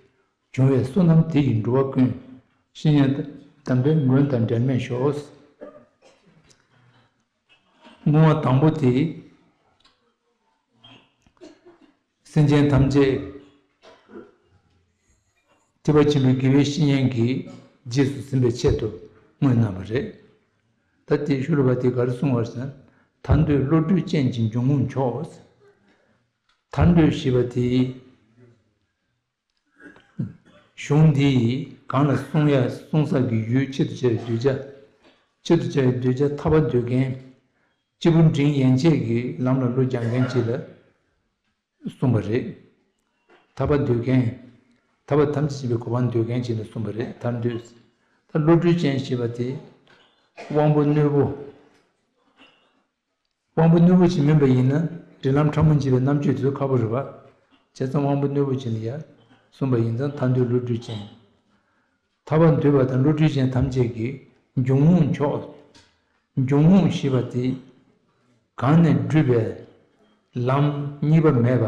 བྱུང་བའི་བསོད་ནམས་དེ་ཡིས་འགྲོ་བ་ཀུན། བཤེས་གཉེན་དམ་པའི་མགོན་དང་འབྲལ་མེད་ཤོག། བསྔོ་བ་དང་པོ་དེ། སེམས་ཅན་ཐམས་ཅད་ཐེག་པ་ཆེན་པོའི་དགེ་བའི་བཤེས་གཉེན་གྱིས་རྗེས་སུ་ཟིན་པའི་ཆེད་དུ་བསྔོས་གནང་བ་རེད། ད་དེའི་ཤུ་ལུ་བ་དེ་ག་རེ་གསུང་བར་ཟེར་ན། ཐར་འདོད་བློ་གྲོས་ཅན་གྱི་འཇུག་ངོགས་མཆོག། ཐར་འདོད་ཞེས་པ་དེ། གཞུང་འདིས་གང་ལ་གསུང་ཡ་གསུང་ས་གི་ཡུལ་ཆེད་དུ་བྱ་བའི་གདུལ་བྱ། ཆེད་དུ་བྱ་བའི་གདུལ་བྱ་ཐར་པ་འདོད་མཁན། སྐྱེས་བུ་འབྲིང་ཡན་ཆད་ཀྱི་ལམ་ལ་བློ་སྦྱང་མཁན་ཅིག་ལ་གསུངས་པ་རེད། ཐར་པ་འདོད་མཁན། ཐར་པ་ཐམས་ཅད་མཁྱེན་པའི་གོ་འཕང་འདོད་མཁན་ཅིག་ལ་གསུངས་པ་རེད། ཐར་འདོད། ད་བློ་གྲོས་ཅན་ཞེས་པ་དེ། དབང་པོ་རྣོན་པོ། དབང་པོ་རྣོན་པོ་ཅིག་མིན་པ་ཡིན་ན་རིགས་ལམ་ཕྲ་མོ་འབྱེད་པའི་རྣམ་དཔྱོད་དེ་ཚོ་ཁག་པོ་རེད་པ། བྱས་ཙང་དབང་པོ་རྣོན་པོ་ཅིག་ལ་ཡ་གསུངས་པ་ཡིན་ཙང་ཐར་འདོད་བློ་གྲོས་ཅན། ཐར་པ་འདོད་པ་དང་བློ་གྲོས་ཅན་ཐམས་ཅད་ཀྱི་འཇུག་ངོགས་མཆོག། འཇུག་ངོགས་ཞེས་པ་དེ་གང་ནས་བསྒྲུབས་པའི་ལམ་གཉིས་པ་མེད་པ་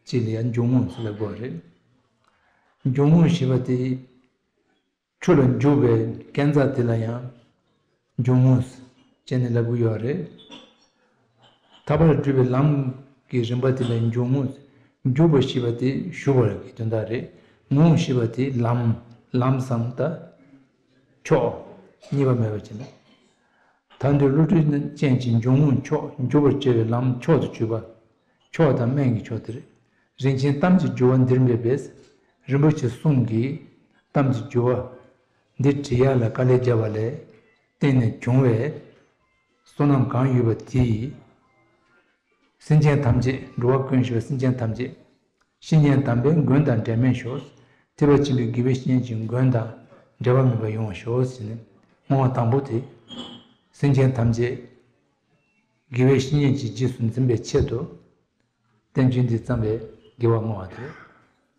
ཅིག་ལ་ཡང་འཇུག་ངོགས་ཟེར་ལབ་དགོས་པ་རེད། འཇུག་ངོགས་ཞེས་པ་དེ། ཆུ་ལ་འཇུག་པའི་སྐས་འཛེག་དེ་ལ་ཡང་འཇུག་ངོགས་ཅེས་ནས་ལབ་ཀྱི་ཡོད་རེད། ཐར་པར་བསྒྲུབ་པའི་ལམ་གྱི་རིམ་པ་དེ་ལ་འཇུག་ངོགས། འཇུག་པ་ཞེས་པ་དེ་ཞུགས་པ་གི་དོན་དག་རེད། ངོགས་ཞེས་པ་དེ་ལམ། ལམ་སམ་ད་མཆོག་གཉིས་པ་མེད་པ་ཅིག་ལ། ཐར་འདོད་བློ་གྲོས་ཅན་གྱི་འཇུག་ངོགས་མཆོག། འཇུག་པར་བྱ་བའི་ལམ་མཆོག་ཏུ་གྱུར་པ། མཆོག་དང་དམན་གྱི་མཆོག་དེ་རེད། རིན་ཆེན་གཏམ་གྱི་རྒྱུ་བ་འདིར་འབེབས་པས། རིན་པོ་ཆེ་གསུམ་གྱི་གཏམ་གྱི་རྒྱུ་བ་འདི་བྲི་ཡག་ལ་དཀའ་ལས་བརྒྱབ་པ་ལས་བརྟེན་ནས་བྱུང་བའི་བསོད་ནམས་གང་ཡོད་པ་དེ་ཡིས། སེམས་ཅན་ཐམས་ཅད། འགྲོ་བ་ཀུན་ཞེས་པའི་སེམས་ཅན་ཐམས་ཅད། བཤེས་གཉེན་དམ་པའི་མགོན་དང་འབྲལ་མེད་ཤོག། ཐེག་པ་ཆེན་པོའི་དགེ་བའི་བཤེས་གཉེན་གྱི་མགོན་དང་འབྲལ་བ་མེད་པ་ཡོང་བར་ཤོག་ཟེར་ནས་བསྔོ་བ་དང་པོ་དེ། སེམས་ཅན་ཐམས་ཅད་དགེ་བའི་བཤེས་གཉེན་གྱིས་རྗེས་སུ་འཛིན་པའི་ཆེད་དུ། བསྟན་བཅོས་འདི་བརྩམས་པའི་དགེ་བ་བསྔོ་བ་དེ་རེད།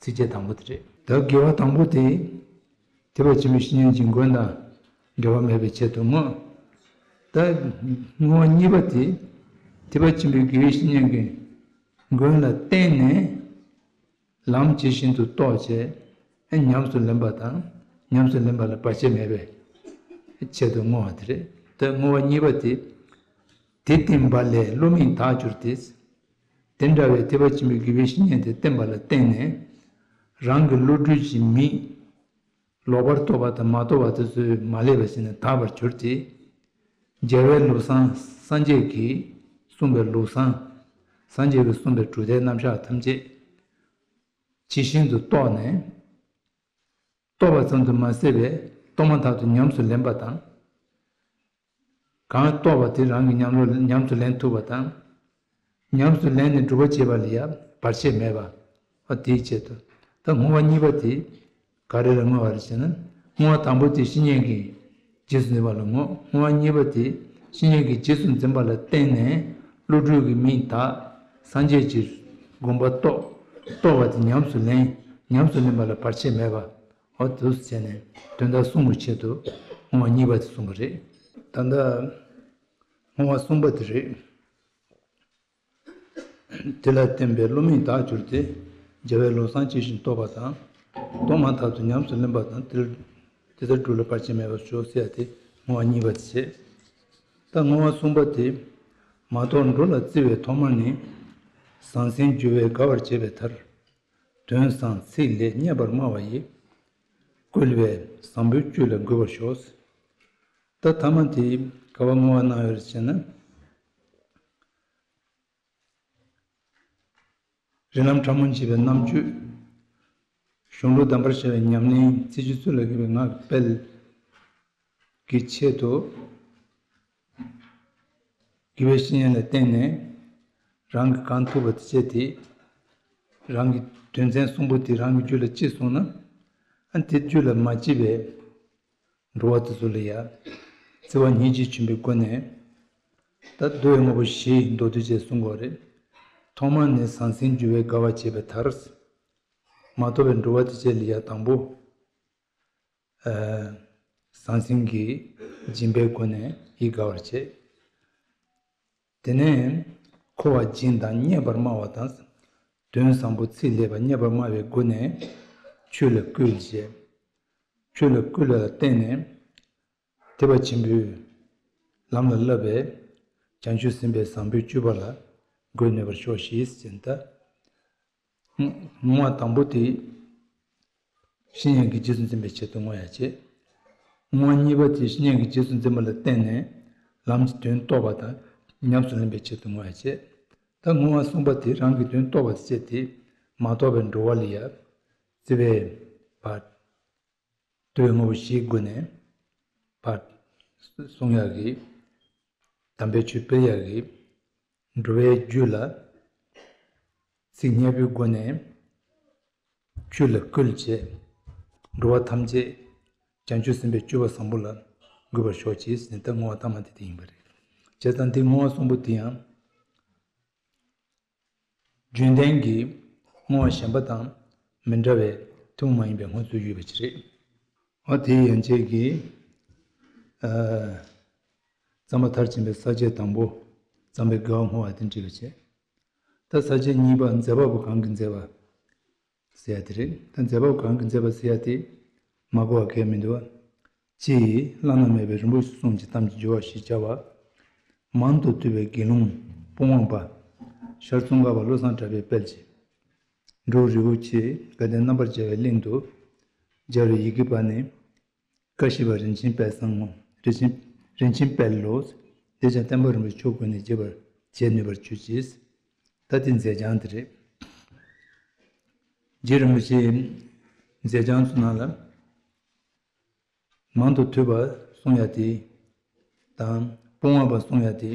ཚིགས་བཅད་དང་པོ་དེ་རེད། ད་དགེ་བ་དང་པོ་དེ། ཐེག་པ་ཆེན་པོའི་བཤེས་གཉེན་གྱི་མགོན་དང་འབྲལ་བ་མེད་པའི་ཆེད་དུ་བསྔོ། ད་བསྔོ་བ་གཉིས་པ་དེ། ཐེག་པ་ཆེན་པོའི་དགེ་བའི་བཤེས་གཉེན་གྱི་མགོན་ལ་བརྟེན་ནས། ལམ་ཇི་བཞིན་དུ་རྟོགས་བྱས། ཉམས་སུ་ལེན་པ་དང་། ཉམས་སུ་ལེན་པ་ལ་བར་ཆད་མེད་པའི་ཆེད་དུ་བསྔོ་བ་དེ་རེད། ད་བསྔོ་བ་གཉིས་པ་དེ། དེ་བསྟེན་པ་ལས་བློ་མིག་དག་གྱུར་ཏེ། དེ་འདྲ་བའི་ཐེག་པ་ཆེན་པོའི་དགེ་བའི་བཤེས་གཉེན་དེ་བསྟེན་པ་ལ་བརྟེན་ནས། རང་གི་བློ་གྲོས་ཀྱི་མིག་ལོག་པར་རྟོག་པ་དང་མ་རྟོགས་པ་དེ་ཚོས་མ་བསླད་པ་བྱས་ནས་དག་པར་གྱུར་ཏེ། རྒྱལ་བའི་ལུགས་བཟང་སངས་རྒྱས་ཀྱིས་གསུངས་པའི་ལུགས་བཟང་། སངས་རྒྱས་ཀྱིས་གསུངས་པའི་དྲུག་སྡེའི་རྣམ་གཞག་ཐམས་ཅད་ཇི་བཞིན་དུ་རྟོགས་ནས། རྟོགས་པ་ཙམ་དུ་མ་ཟད་པའི་རྟོགས་མ་ཐག་ཏུ་ཉམས་སུ་ལེན་པ་དང་། གང་རྟོགས་པ་དེ་རང་གི་ཉམས་ལ་ཉམས་སུ་ལེན་ཐུབ་པ་དང་། ཉམས་སུ་ལེན་ནས་སྒྲུབ་པ་བྱེད་པ་ལ་ཡང་བར་ཆད་མེད་པ། འོ་དེའི་ཆེད་དུ། ད་བསྔོ་བ་གཉིས་པ་དེ་ག་རེ་ལ་བསྔོ་བ་རེད་ཟེར་ན། བསྔོ་བ་དང་པོ་དེ་བཤེས་གཉེན་གྱི་རྗེས་སུ་འཛིན་པ་ལ་བསྔོ། བསྔོ་བ་གཉིས་པ་དེ་བཤེས་གཉེན་གྱི་རྗེས་སུ་འཛིན་པ་ལ་བརྟེན་ནས་བློ་གྲོས་ཀྱི་མིག་དག། སངས་རྒྱས་ཀྱི་དགོངས་པ་རྟོགས། རྟོགས་པ་དེ་ཉམས་སུ་ལེན། ཉམས་སུ་ལེན་པ་ལ་བར་ཆད་མེད་པ། འོ་དེ་བྱས་ནས་དོན་དག་གསུམ་གྱི་ཆེད་དུ་བསྔོ་བ་གཉིས་པ་དེ་གསུངས་པ་རེད། ད་ལྟ་བསྔོ་བ་གསུམ་པ་དེ་རེད། དེ་ལ་བརྟེན་པའི་བློ་མིག་དག་གྱུར་ཏེ། རྒྱལ་བའི་ལུགས་བཟང་ཇི་བཞིན་རྟོགས་པ་དང་། རྟོགས་མ་ཐག་ཏུ་ཉམས་སུ་ལེན་པ་དང་། དེ་དེ་ལྟར་སྒྲུབ་ལ་བར་ཆད་མེད་པར་ཤོག་ཟེར་ཡ་དེ་བསྔོ་བ་གཉིས་པ་དེ་བྱས། ད་བསྔོ་བ་གསུམ་པ་དེ། མ་རྟོགས་འགྲོ་ལ་བརྩེ་བའི་ཐོག་མར་ནི། ཟང་ཟིང་འགྱུར་བས་དགའ་བར་བྱེད་པའི་མཐར། དོན་བཟང་ཚིག་ལེགས་རྙེད་པར་སྨྲ་བ་ཡིས། བསྐུལ་བའི་བཟང་པོའི་བཅུད་ལ་འགོད་པར་ཤོག། ད་ཐ་མ་དེ་ག་པར་བསྔོ་བ་གནང་ཡོད་ཟེར་ན། རིགས་ལམ་ཕྲ་མོ་འབྱེད་པའི་རྣམ་དཔྱོད། གཞུང་ལུགས་གདམས་པར་བྱ་བའི་ཉམས་ལེན། ཚིག་སྦྱོར་ཚུལ་ལ་གུས་པའི་ངག་གི་དཔལ་གྱི་ཆེད་དུ། དགེ་བའི་བཤེས་གཉེན་ལ་བརྟེན་ནས་རང་གིས་གང་ཐུབ་པ་དེ་བྱས་ཏེ། རང་གི་དོན་ཚན་གསུམ་པོ་དེ་རང་གི་རྒྱུད་ལ་སྐྱེས་སོང་ན། ཨ་དེ་རྒྱུད་ལ་མ་སྐྱེས་པའི་འགྲོ་བ་དེ་ཚོ་ལ་ཡ། བརྩེ་བ་སྙིང་རྗེ་ཆེན་པོའི་སྒོ་ནས། ད་བསྡུ་བའི་དངོས་པོ་བཞི་མདོ་སྡེ་བཅས་གསུང་གི་ཡོད་རེད། ཐོག་མར་ནི་ཟང་ཟིང་འགྱུར་བས་དགའ་བར་བྱེད་པའི་མཐར། མ་རྟོགས་པའི་འགྲོ་བ་དེ་བཅས་ལ་ཡ་དང་པོ། ཨ། ཟང་ཟིང་གི་སྦྱིན་པའི་སྒོ་ནས་ཡིད་དགའ་བར་བྱེད། དེ་ནས་མཁོ་བ་སྦྱིན་དང་རྙེད་པར་སྨྲ་བ་དང་། དོན་བཟང་པོ་ཚིག་ལེགས་པ་རྙེད་པར་སྨྲ་བའི་སྒོ་ནས་ཆོས་ལ་བསྐུལ་བྱེད། ཆོས་ལ་བསྐུལ་བ་ལ་བརྟེན་ནས་ཐེག་པ་ཆེན་པོའི་ལམ་ལ་བསླབ་པའི་བྱང་ཆུབ་སེམས་དཔའི་བཟང་པོའི་སྤྱོད་པ་ལ་འགོད་ནུས་པར་ཤོག་ཞེས་ཟེར་ད། བསྔོ་བ་དང་པོ་དེ་བཤེས་གཉེན་གྱི་རྗེས་སུ་འཛིན་པའི་ཆེད་དུ་བསྔོ་ཡ་བྱེད། བསྔོ་བ་གཉིས་པ་དེ་བཤེས་གཉེན་གྱི་རྗེས་སུ་འཛིན་པ་ལ་བརྟེན་ནས་ལམ་གྱི་དོན་རྟོགས་པ་དང་ཉམས་སུ་ལེན་པའི་ཆེད་དུ་བསྔོ་ཡ་བྱེད། ད་བསྔོ་བ་གསུམ་པ་དེ་རང་གི་དོན་རྟོགས་པ་དེ་བྱས་ཏེ། མ་རྟོགས་པའི་འགྲོ་བ་ལ་ཡ་བརྩེ་བའི་བར། བསྡུ་བའི་དངོས་པོ་བཞིའི་སྒོ་ནས་ཕར་གསུང་ཡག་གི། དམ་པའི་ཆོས་སྤེལ་ཡག་གི། འགྲོ་བའི་རྒྱུད་ལ་ཚིག་སྙན་པོའི་སྒོ་ནས་ཆོས་ལ་བསྐུལ་བྱས། འགྲོ་བ་ཐམས་ཅད་བྱང་ཆུབ་སེམས་དཔའི་སྤྱོད་པ་བཟང་པོ་ལ་འགོད་པར་ཤོག་ཅེས་ཟེར་ནས་ད་བསྔོ་བ་ཐ་མ་དེ་དེ་ཡིན་པ་རེད། བྱས་ཙང་འདི་བསྔོ་བ་གསུམ་པོ་དེ་ཡང་། རྒྱུན་ལྡན་གྱི་བསྔོ་བ་གཞན་པ་དང་མི་འདྲ་བའི་ཐུན་མོང་མ་ཡིན་པའི་བསྔོ་ཚུལ་ཡོད་པ་ཅིག་རེད། འོ་དེའི་ཡན་ཆད་ཀྱི། ཨ། རྩོམ་པ་མཐར་ཕྱིན་པའི་ས་བཅད་དང་པོ། རྩོམ་པའི་དགེ་བ་བསྔོ་བ་དེ་འབྲི་བ་བྱས། ད་ས་བཅད་གཉིས་པ་མཛད་པ་པོ་གང་གིས་མཛད་པ། ཟེར་ཡ་དེ་རེད། ད་མཛད་པ་གང་གིས་མཛད་པ་ཟེར་ཡ་དེ་མ་གོ་བ་གང་ཡང་མི་འདུག་བ། སྤྱི་ཡི་བླ་ན་མེད་པའི་རིན་པོ་ཆེའི་གསུང་གི་གཏམ་གྱི་སྦྱོར་བ་ཞེས་བྱ་བ། མང་དུ་ཐོས་པའི་དགེ་སློང་སྤོང་བ་པ། ཤར་ཙོང་ཁ་པ་བློ་བཟང་གྲགས་པའི་དཔལ་གྱིས། འབྲུག་རི་བོ་ཆེ་དགའ་ལྡན་རྣམ་པར་རྒྱལ་བའི་གླིང་དུ། སྦྱར་བའི་ཡི་གེ་པ་ནི། བཀྲ་ཤིས་པ་རིན་ཆེན་དཔལ་བཟང་ངོ་། རིན་ཆེན་རིན་ཆེན་དཔལ་ལོ། དེ་ཀྱང་བསྟན་པ་རིན་པོ་ཆེ་ཕྱོགས་ཀུན་ནས་རྒྱས་པར་བྱེད་ནུས་པར་གྱུར་ཅིག། ད་དེ་མཛད་བྱང་དེ་རེད། རྗེ་རིན་པོ་ཆེའི་མཛད་བྱང་ཚོ་ནང་ལ། མང་དུ་ཐོས་པ་གསུང་ཡ་དེ་དང་སྤོང་བ་པ་གསུང་ཡ་དེ་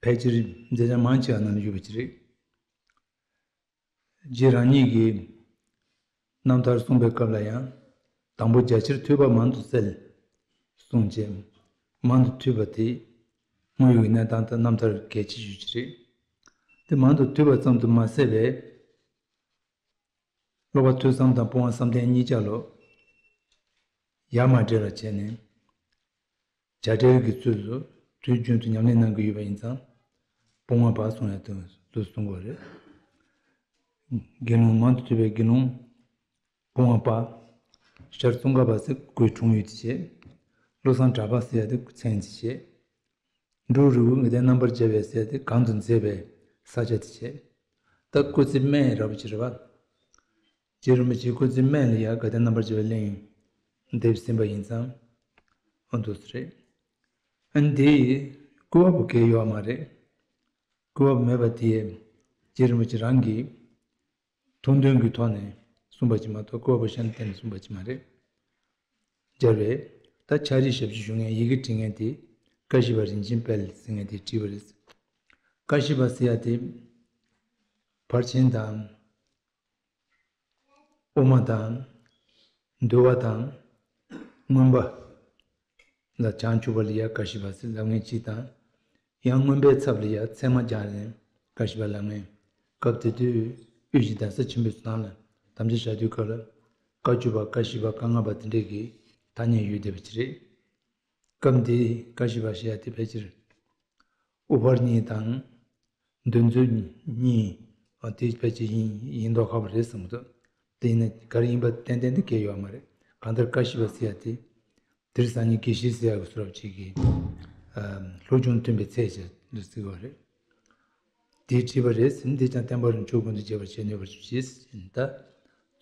ཕལ་ཆེར་མཛད་བྱང་མང་ཆེ་བ་ནང་ལ་ཡོད་པ་ཅིག་རེད། རྗེ་རང་ཉིད་ཀྱིས་རྣམ་ཐར་གསུངས་པའི་སྐབས་ལ་ཡང་། དང་པོ་རྒྱ་ཆེར་ཐོས་པ་མང་དུ་གསལ། གསུངས་རྗེས། མང་དུ་ཐོས་པ་དེ་དངོས་ཡོད་ཀྱི་གནས་སྟངས་དང་རྣམ་ཐར་གལ་ཆེ་ཤོས་ཅིག་རེད། དེ་མང་དུ་ཐོས་པ་ཙམ་དུ་མ་ཟད་པའི། སློབ་པ་ཐོས་བསམ་དང་སྤོང་བ་བསམ་གཏན་གཉིས་ཆ་ལོ། ཡ་མ་བྲལ་བར་བྱས་ནས། བྱ་བྲལ་གྱི་ཚུལ་དུ་དུས་རྒྱུན་དུ་ཉམས་ལེན་གནང་གི་ཡོད་པ་ཡིན་ཙང་། སྤོང་བ་པ་གསུང་ཡ་དུ་གསུང་དགོས་རེད། དགེ་སློང་མང་དུ་ཐོས་པའི་དགེ་སློང་སྤོང་བ་པ། ཤར་ཙོང་ཁ་པ་ཟེར་སྐུའི་འཁྲུངས་ཡུལ་དེ་བྱས། བློ་བཟང་གྲགས་པ་ཟེར་ཡ་དེ་མཚན་དེ་བྱས། འབྲུག་རི་བོ་དགའ་ལྡན་རྣམ་པར་རྒྱལ་བའི་ཟེར་ཡ་དེ་གང་དུ་མཛད་པའི་ ས་ཆ་དེ་བྱས། ད་སྐུ་ཚེ་སྨད་ར་བ་ཅིག་རེད་བ། རྗེ་རིན་པོ་ཆེའི་སྐུ་ཚེ་སྨད་ལ་ཡ་དགའ་ལྡན་རྣམ་པར་རྒྱལ་བའི་གླིང་འདེབས་ཟིན་པ་ཡིན་ཙང་། ཨ་འདུག་སེ་རེད། ཨ་འདི་སྐུ་བབ་གལ་ཡོད་མ་རེད། སྐུ་བབ་མེད་པ་དེ་རྗེ་རིན་པོ་ཆེ་རང་གིས་ཐུགས་འདུན་གྱི་ཐོག་ནས་གསུངས་པ་ཅིག་མ་གཏོགས་སྐུ་བབ་གཞན་བསྟན་ནས་གསུངས་པ་ཅིག་མ་རེད། སྦྱར་བས། ད་ཕྱག་བྲིས་ཞབས་ཕྱི་ཞུ་མཁན་ཡི་གེ་འབྲི་མཁན་དེ་ཀ་ཤི་པ་རིན་ཆེན་དཔལ་ཟེར་མཁན་དེས་བྲིས་པ་རེད། ཀ་ཤི་པ་ཟེར་ཡ་དེ་ཕར་ཕྱིན་དང་། དབུ་མ་དང་། འདུལ་བ་དང་། མངོན་པ་ལ་བྱང་ཆུབ་པ་ལ་ཡ་ཀ་ཤི་པ་ཟེར་ལབ་མཁན་གཅིག་དང་། ཡང་མངོན་པའི་ཚབ་ལ་ཡ་ཚད་མ་སྦྱངས་ནས་ཀ་ཤི་པ་ལབ་མཁན། སྐབས་དེ་དུས་དབུས་ཀྱི་གདན་ས་ཆེན་པོའི་ནང་ལ་དམ་བཅའ་བཞག་དུས་སྐབས་ལ་བཀའ་བརྒྱུད་པ་ཀ་ཤི་པ་བཀའ་ལྔ་པ་དེ་འདྲས་ཀྱི་ཐ་སྙད་ཡོད་བསྡད་པ་ཅིག་རེད། སྐབས་འདིའི་ཀ་ཤི་པ་ཞེས་པ་དེ་ཕལ་ཆེར་དབུ་ཕར་གཉིས་དང་། མདུན་ཚུགས་གཉིས། ཨ་དེ་ཕལ་ཆེར་ཡིན་ཡིན་མདོག་ཁ་པོ་རེད་བསམ་གྱི་འདུག་དེ་ཡིན་ན་ག་རེ་ཡིན་པ་ཏན་ཏན་དུ་གལ་ཡོད་མ་རེད། གང་ལྟར་ཀ་ཤི་པ་ཟེར་ཡ་དེ། དེར་སང་ཉིན་དགེ་བཤེས་ཟེར་ཡ་གི་བཟོ་འདྲ་ཅིག་གིས། ཨ་སློབ་སྦྱོང་མཐུན་པའི་ཚད་ཅེས་འདི་བརྩི་དགོས་རེད། དེས་བྲིས་པ་རེད་ཟེར་ན། འདི་ཀྱང་བསྟན་པ་རིན་ཆེན་ཀུན་ཏུ་རྒྱས་པར་བྱེད་ནུས་པར་གྱུར་ཅིག་ཟེར་ད།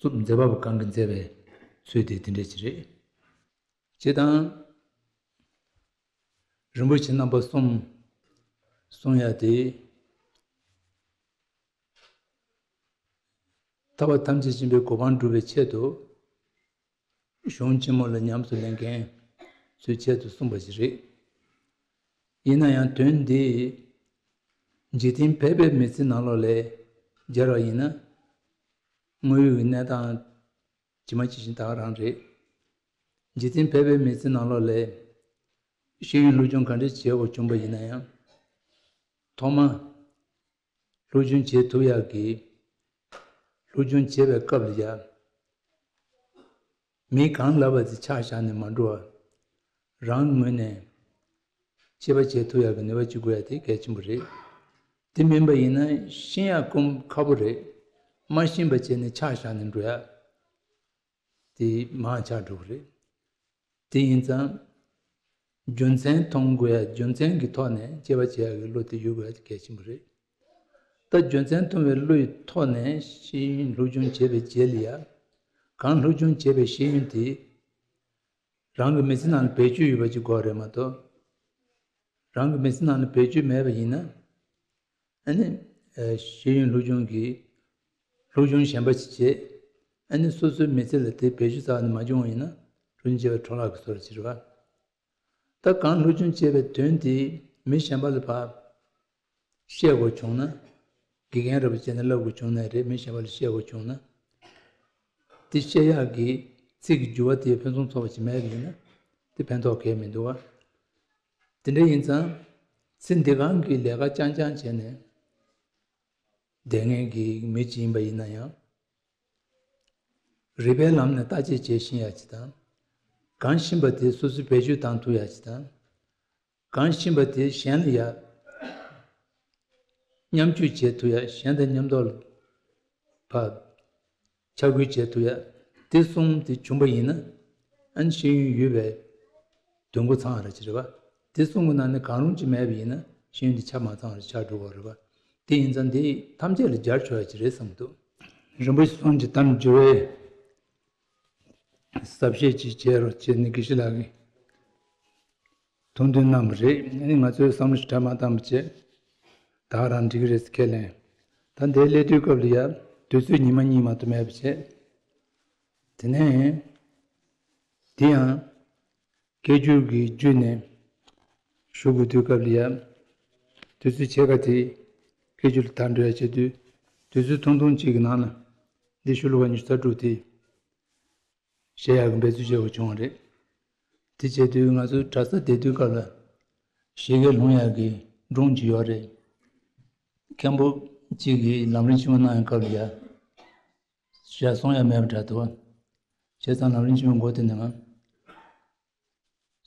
རྩུབ་མཛད་པ་པོ་གང་གིས་མཛད་པའི་ཚུལ་དེ་དེ་འདྲ་ཅིག་རེད། སྤྱིར་བཏང་རིན་པོ་ཆེ་རྣམ་པ་གསུམ་གསུང་ཡ་དེ། ཐར་པ་ཐམས་ཅད་མཁྱེན་པའི་གོ་འཕང་སྒྲུབ་པའི་ཆེད་དུ། གཞུང་ཆེན་མོ་ལ་ཉམས་སུ་ལེན་མཁན་ཚོའི་ཆེད་དུ་གསུངས་པ་ཞིག་རེད། ཡིན་ན་ཡང་དོན་འདི་འཇིག་རྟེན་ཕལ་པའི་མི་ཚེ་ནང་ལོགས་ལ་སྦྱར་བ་ཡིན་ན། དངོས་ཡོད་ཀྱི་གནས་སྟངས་ཇི་མ་ཇི་བཞིན་ད་ག་རང་རེད། འཇིག་རྟེན་ཕལ་པའི་མི་ཚེ་ནང་ལོགས་ལ་ཤེས་ཡོན་སློབ་སྦྱོང་ག་འདྲ་བྱེད་དགོས་བྱུང་པ་ཡིན་ན་ཡང་། ཐོག་མ། སློབ་སྦྱོང་བྱེད་ཐུབ་ཡག་གི། སློབ་སྦྱོང་བྱེད་པའི་སྐབས་ལ་ཡང་། མི་གང་ལབ་པ་དེ་ཆ་བཞག་ནས་མ་འགྲོ་བར། རང་ངོས་ནས་དཔྱད་པ་བྱེད་ཐུབ་ཡག་གི་ནུས་པ་ཅིག་དགོས་ཡ་དེ་གལ་ཆེན་པོ་རེད། དེ་མིན་པ་ཡིན་ན་ཤེས་ཡག་སྐོམ་ཁ་པོ་རེད། མ་ཤེས་པ་བྱས་ནས་ཆ་བཞག་ནས་འགྲོ་ཡ། དེ་མང་ཆགས་འགྲོ་གི་རེད། དེ་ཡིན་ཙང་། རྒྱུ་མཚན་མཐོང་དགོས་ཡ། རྒྱུ་མཚན་གྱི་ཐོག་ནས་དཔྱད་པ་བྱེད་ཡ་གི་བློ་དེ་ཡོད་དགོས་ཡ་དེ་གལ་ཆེན་པོ་རེད། ད་རྒྱུ་མཚན་མཐོང་བའི་བློ་ཡི་ཐོག་ནས་ཤེས་ཡོན་སློབ་སྦྱོང་བྱས་པའི་རྗེས་ལ་ཡ། གང་སློབ་སྦྱོང་བྱས་པའི་ཤེས་ཡོན་དེ། རང་གི་མི་ཚེ་ནང་ལ་བེད་སྤྱོད་ཡོད་པ་ཅིག་དགོས་རེད་མ་གཏོགས། རང་གི་མི་ཚེ་ནང་ལ་བེད་སྤྱོད་མེད་པ་ཡིན་ན། ཨ་ནི། ཨ་ཤེས་ཡོན་སློབ་སྦྱོང་གི། སློབ་སྦྱོང་གཞན་པ་ཅིག་བྱེད། ཨ་ནི་སོ་སོའི་མི་ཚེ་ལ་དེ་བེད་སྤྱོད་རྩ་བ་ནས་མ་བྱུང་བ་ཡིན་ན། སློབ་སྦྱོང་བྱས་པའི་འཕྲོ་བརླག་གི་བཟོ་འདྲ་ཅིག་རེད་བ། ད་གང་སློབ་སྦྱོང་བྱས་པའི་དོན་དེ་མི་གཞན་པ་ལ་ཕར་བཤད་དགོས་བྱུང་ན། དགེ་རྒན་རེད་པ་བྱས་ནས་བསླབ་དགོས་བྱུང་ན་རེད། མི་གཞན་པ་ལ་བཤད་དགོས་བྱུང་ན། དེ་བཤད་ཡག་གི་ཚིག་གི་འགྱུར་བ་དེ་ཕུན་སུམ་ཚོགས་པ་ཅིག་མེད་པ་ཡིན་ན། དེ་ཕན་ཐོགས་གང་ཡང་མི་འདུག་བ། དེ་འདྲ་ཡིན་ཙང་། ཚེ་འདི་གང་གི་ལས་ཀ་རྐྱང་རྐྱང་བྱས་ནས་བསྡད་མཁན་གྱི་མི་ཅིག་ཡིན་པ་ཡིན་ན་ཡང་། རིགས་པའི་ལམ་ནས་བརྟག་དཔྱད་བྱེད་ཤེས་ཡ་ཅིག་དང་། གང་ཤེས་པ་དེ་སོ་སོས་བེད་སྤྱོད་བཏང་ཐུབ་ཡ་ཅིག་དང་། གང་ཤེས་པ་དེ་གཞན་ལ་ཡ་མཉམ་སྤྱོད་བྱེད་ཐུབ་ཡ། གཞན་དང་མཉམ་དུ་ཕར་ཕྱག་སྐུལ་བྱེད་ཐུབ་ཡ། དེ་གསུམ་དེ་བྱུང་པ་ཡིན་ན། ཨ་ནི་ཤེས་ཡོན་ཡོད་པའི་དོན་གོ་ཚང་བ་ར་ཅིག་རེད་བ། དེ་གསུམ་གི་ནང་ནས་གང་རུང་ཅིག་མེད་པ་ཡིན་ན་ཤེས་ཡོན་དེ་ཆ་མ་ཚང་བ་ར་ཆགས་འགྲོ་གི་རེད་བ། དེ་ཡིན་ཙང་དེ་ཐམས་ཅད་ལ་སྦྱར་ཆོག་ཡ་ཅིག་རེད་བསམ་གྱི་འདུག་རིན་པོ་ཆེ་གསུང་གི་གཏམ་སྦྱོར་བའི་ཟབ་བཤད་ཅིག་བྱེད་རོགས་བྱས་ནས་དགེ་བཤེས་ལགས་ཀྱིས་ཐུགས་འདུན་གནང་བ་རེད། ཨ་ནི་ང་ཚོས་བསམ་བློ་ཞིག་གྲ་མ་བཏང་བ་བྱས། ད་ག་རང་འགྲིག་གི་རེད་ཟེར་ཁས་ལེན། ད་འདིར་སླེབས་དུས་སྐབས་ལ་ཡ་དུས་ཚོད་ཉི་མ་གཉིས་མ་གཏོགས་མེད་པ་བྱས། དེ་ནས་དེ་ཡང་། སྐད་སྒྱུར་གྱི་བརྒྱུད་ནས་ཞུ་དགོས་དུས་སྐབས་ལ་ཡ། དུས་ཚོད་ཕྱེད་ཀ་དེ་སྐད་སྒྱུར་ལ་ཐར་འགྲོ་ཡ་བྱེད་དུས། དུས་ཚོད་ཐུང་ཐུང་གཅིག་གི་ནང་ལ་འདི་ཤོ་ལོ་ཀ་ཉི་ཤུ་རྩ་དྲུག་དེ་བཤད་ཡག་གི་འབད་རྩོལ་བྱེད་དགོས་བྱུང་བ་རེད། དེ་བྱེད་དུས་ང་ཚོ་གྲྭ་ས་བསྡད་དུས་སྐབས་ལ་བཞད་གད་སློང་ཡག་གི་སྒྲུང་ཅིག་ཡོད་རེད། མཁན་པོ་གཅིག་གིས་ལམ་རིམ་ཆེན་མོ་གནང་ཡག་སྐབས་ལ་ཡ། ཞག་སོང་ཡ་མེད་པ་འདྲ་འདུག་བྱས་ཙང་ལམ་རིམ་ཆེན་མོའི་མགོ་དེ་ནས་ང་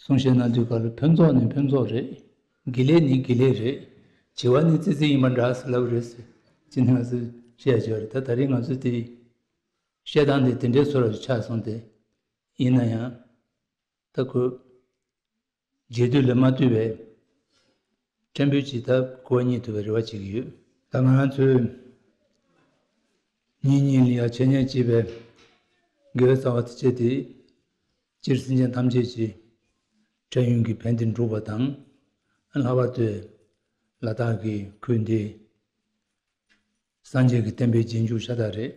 གསུང་བཤད་གནང་དུས་སྐབས་ལ་ཕུན་ཚོགས་ནི་ཕུན་ཚོགས་རེད། དགེ་ལེགས་ནི་དགེ་ལེགས་རེད། བྱིས་པ་ནི་ཙི་ཙི་ཡིན་པ་འདྲ་ཟེར་ལབ་རེད་ཟེར། ཅི་ནས་ང་ཚོས་བཤད་ཡ་བྱས་པ་རེད། ད་ད་རེས་ང་ཚོས་དེ་བཤད་སྟངས་དེ་དེ་འདྲའི་བཟོ་འདྲ་ཆགས་སོང་སྟེ། ཡིན་ན་ཡང་། ད་ཁོས་རྗེས་མཐུད་ལ་མ་ལྟོས་པའི་ཕྲན་བུ་ཅིག་ད་གོ་བ་རྙེད་ཐུབ་པའི་རེ་བ་བྱེད་ཀྱི་ཡོད། ད་ང་རང་ཚོའི་ཉིན་གཉིས་ལ་ཡ་འཆད་ཉན་བྱེད་པའི་དགེ་བའི་རྩ་བ་དེ་བྱས་ཏེ། སྤྱིར་སེམས་ཅན་ཐམས་ཅད་ཀྱི་འཕྲལ་ཡུན་གྱི་ཕན་བདེ་སྒྲུབ་པ་དང་། ལྷག་པར་དུ་ལ་དྭགས་ཀྱི་ཁུལ་འདི་སངས་རྒྱས་ཀྱི་བསྟན་པའི་རྗེས་འཇུག་ཤ་སྟག་རེད།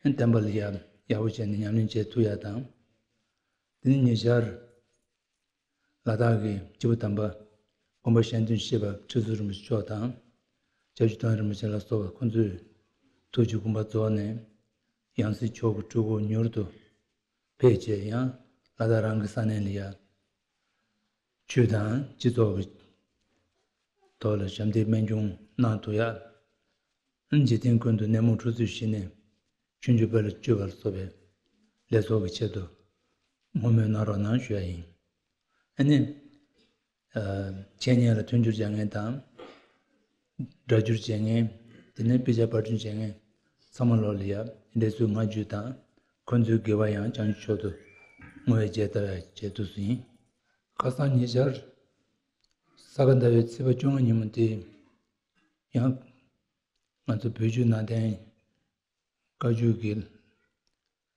བསྟན་པ་ལ་ཡ་ཡག་པོ་བྱས་ནས་ཉམས་ལེན་བྱེད་ཐུབ་ཡ་དང་། དེ་ནས་ཉེ་ཆར་ལ་དྭགས་ཀྱི་སྐྱེས་བུ་དམ་པ་དགོངས་པ་གཞན་དོན་བཤད་པ་ཁྲི་ཟུར་རིན་པོ་ཆེ་མཆོག་དང་། སྐྱབས་རྗེ་དོན་གྲུབ་རིན་པོ་ཆེ་ལ་སོགས་པ་ཁོང་ཚོས་ཐུགས་ཀྱི་དགོངས་པ་རྫོགས་ནས། ཡང་སྲིད་མཆོག་གི་སྤྲུལ་སྐུ་མྱུར་དུ་ཕེབས་བྱས། ཡང་ལ་དྭགས་རང་གི་ས་གནས་ལ་ཡ་ཆོས་དང་སྤྱི་ཚོགས་ཀྱི་ཐོག་ལ་ཞབས་འདེགས་སྨན་སྐྱོང་གནང་ཐུབ་ཡ། འཇིག་རྟེན་ཀུན་ཏུ་ནད་མུག་འཁྲུག་རྩོད་ཞི་ནས་ཆོས་འབྱོར་དཔལ་ལ་སྤྱོད་པར་སོགས་པའི་ལས་ཚོགས་ཀྱི་ཆེད་དུ་བསྔོ་སྨོན་གནང་རོགས་གནང་ཞུ་ཡ་ཡིན། ཨ་ནི། ཨ། འཆད་ཉན་ལ་མཐུན་འགྱུར་བྱ་མཁན་དང་། སྒྲ་སྒྱུར་བྱེད་མཁན། དེ་ནས་དཔེ་ཆ་པར་སྐྲུན་བྱེད་མཁན་ཚང་མ་ལོ་ལ་ཡ་འདི་ཚོའི་བསྔགས་བརྗོད་དང་། ཁོང་ཚོའི་དགེ་བ་ཡང་བྱང་ཆུབ་མཆོག་ཏུ་བསྔོ་བའི་རྒྱས་བཏབ་ཡ་བྱེད་ཐུབ་སུ་ཡིན། ཁ་སང་ཉེ་ཆར་ས་ག་ཟླ་བའི་ཚེས་པ་བཅོ་ལྔ་ཉིན་མོ་དེ་ཡང་ང་ཚོ་བོད་བརྒྱུད་ནང་བསྟན་བཀའ་བརྒྱུད་ཀྱི་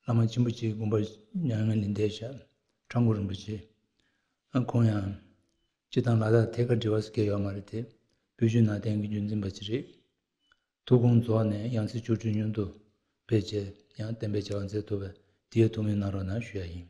བླ་མ་ཆེན་པོ་གཅིག་དགོངས་པ་མྱ་ངན་ལས་འདས་ཤག་ཁྲ་འགུ་རིན་པོ་ཆེ། ཨ། ཁོང་ཡང་སྤྱིར་བཏང་ལ་དྭགས་ཐད་ཀར་འབྲེལ་བ་ཟེར་མཁན་ཡོད་མ་རེད་དེ། བོད་བརྒྱུད་ནང་བསྟན་གྱི་རྒྱུན་འཛིན་པ་ཅིག་རེད། ཐུགས་དགོངས་རྫོགས་ནས་ཡང་སྲིད་མཆོག་སྤྲུལ་མྱུར་དུ་ཕེབས་བྱས། ཡང་བསྟན་པའི་བྱ་བ་མཛད་ཐུབ་པའི་དེའི་ཐུགས་སྨོན་གནང་རོགས་གནང་ཞུ་ཡ་ཡིན།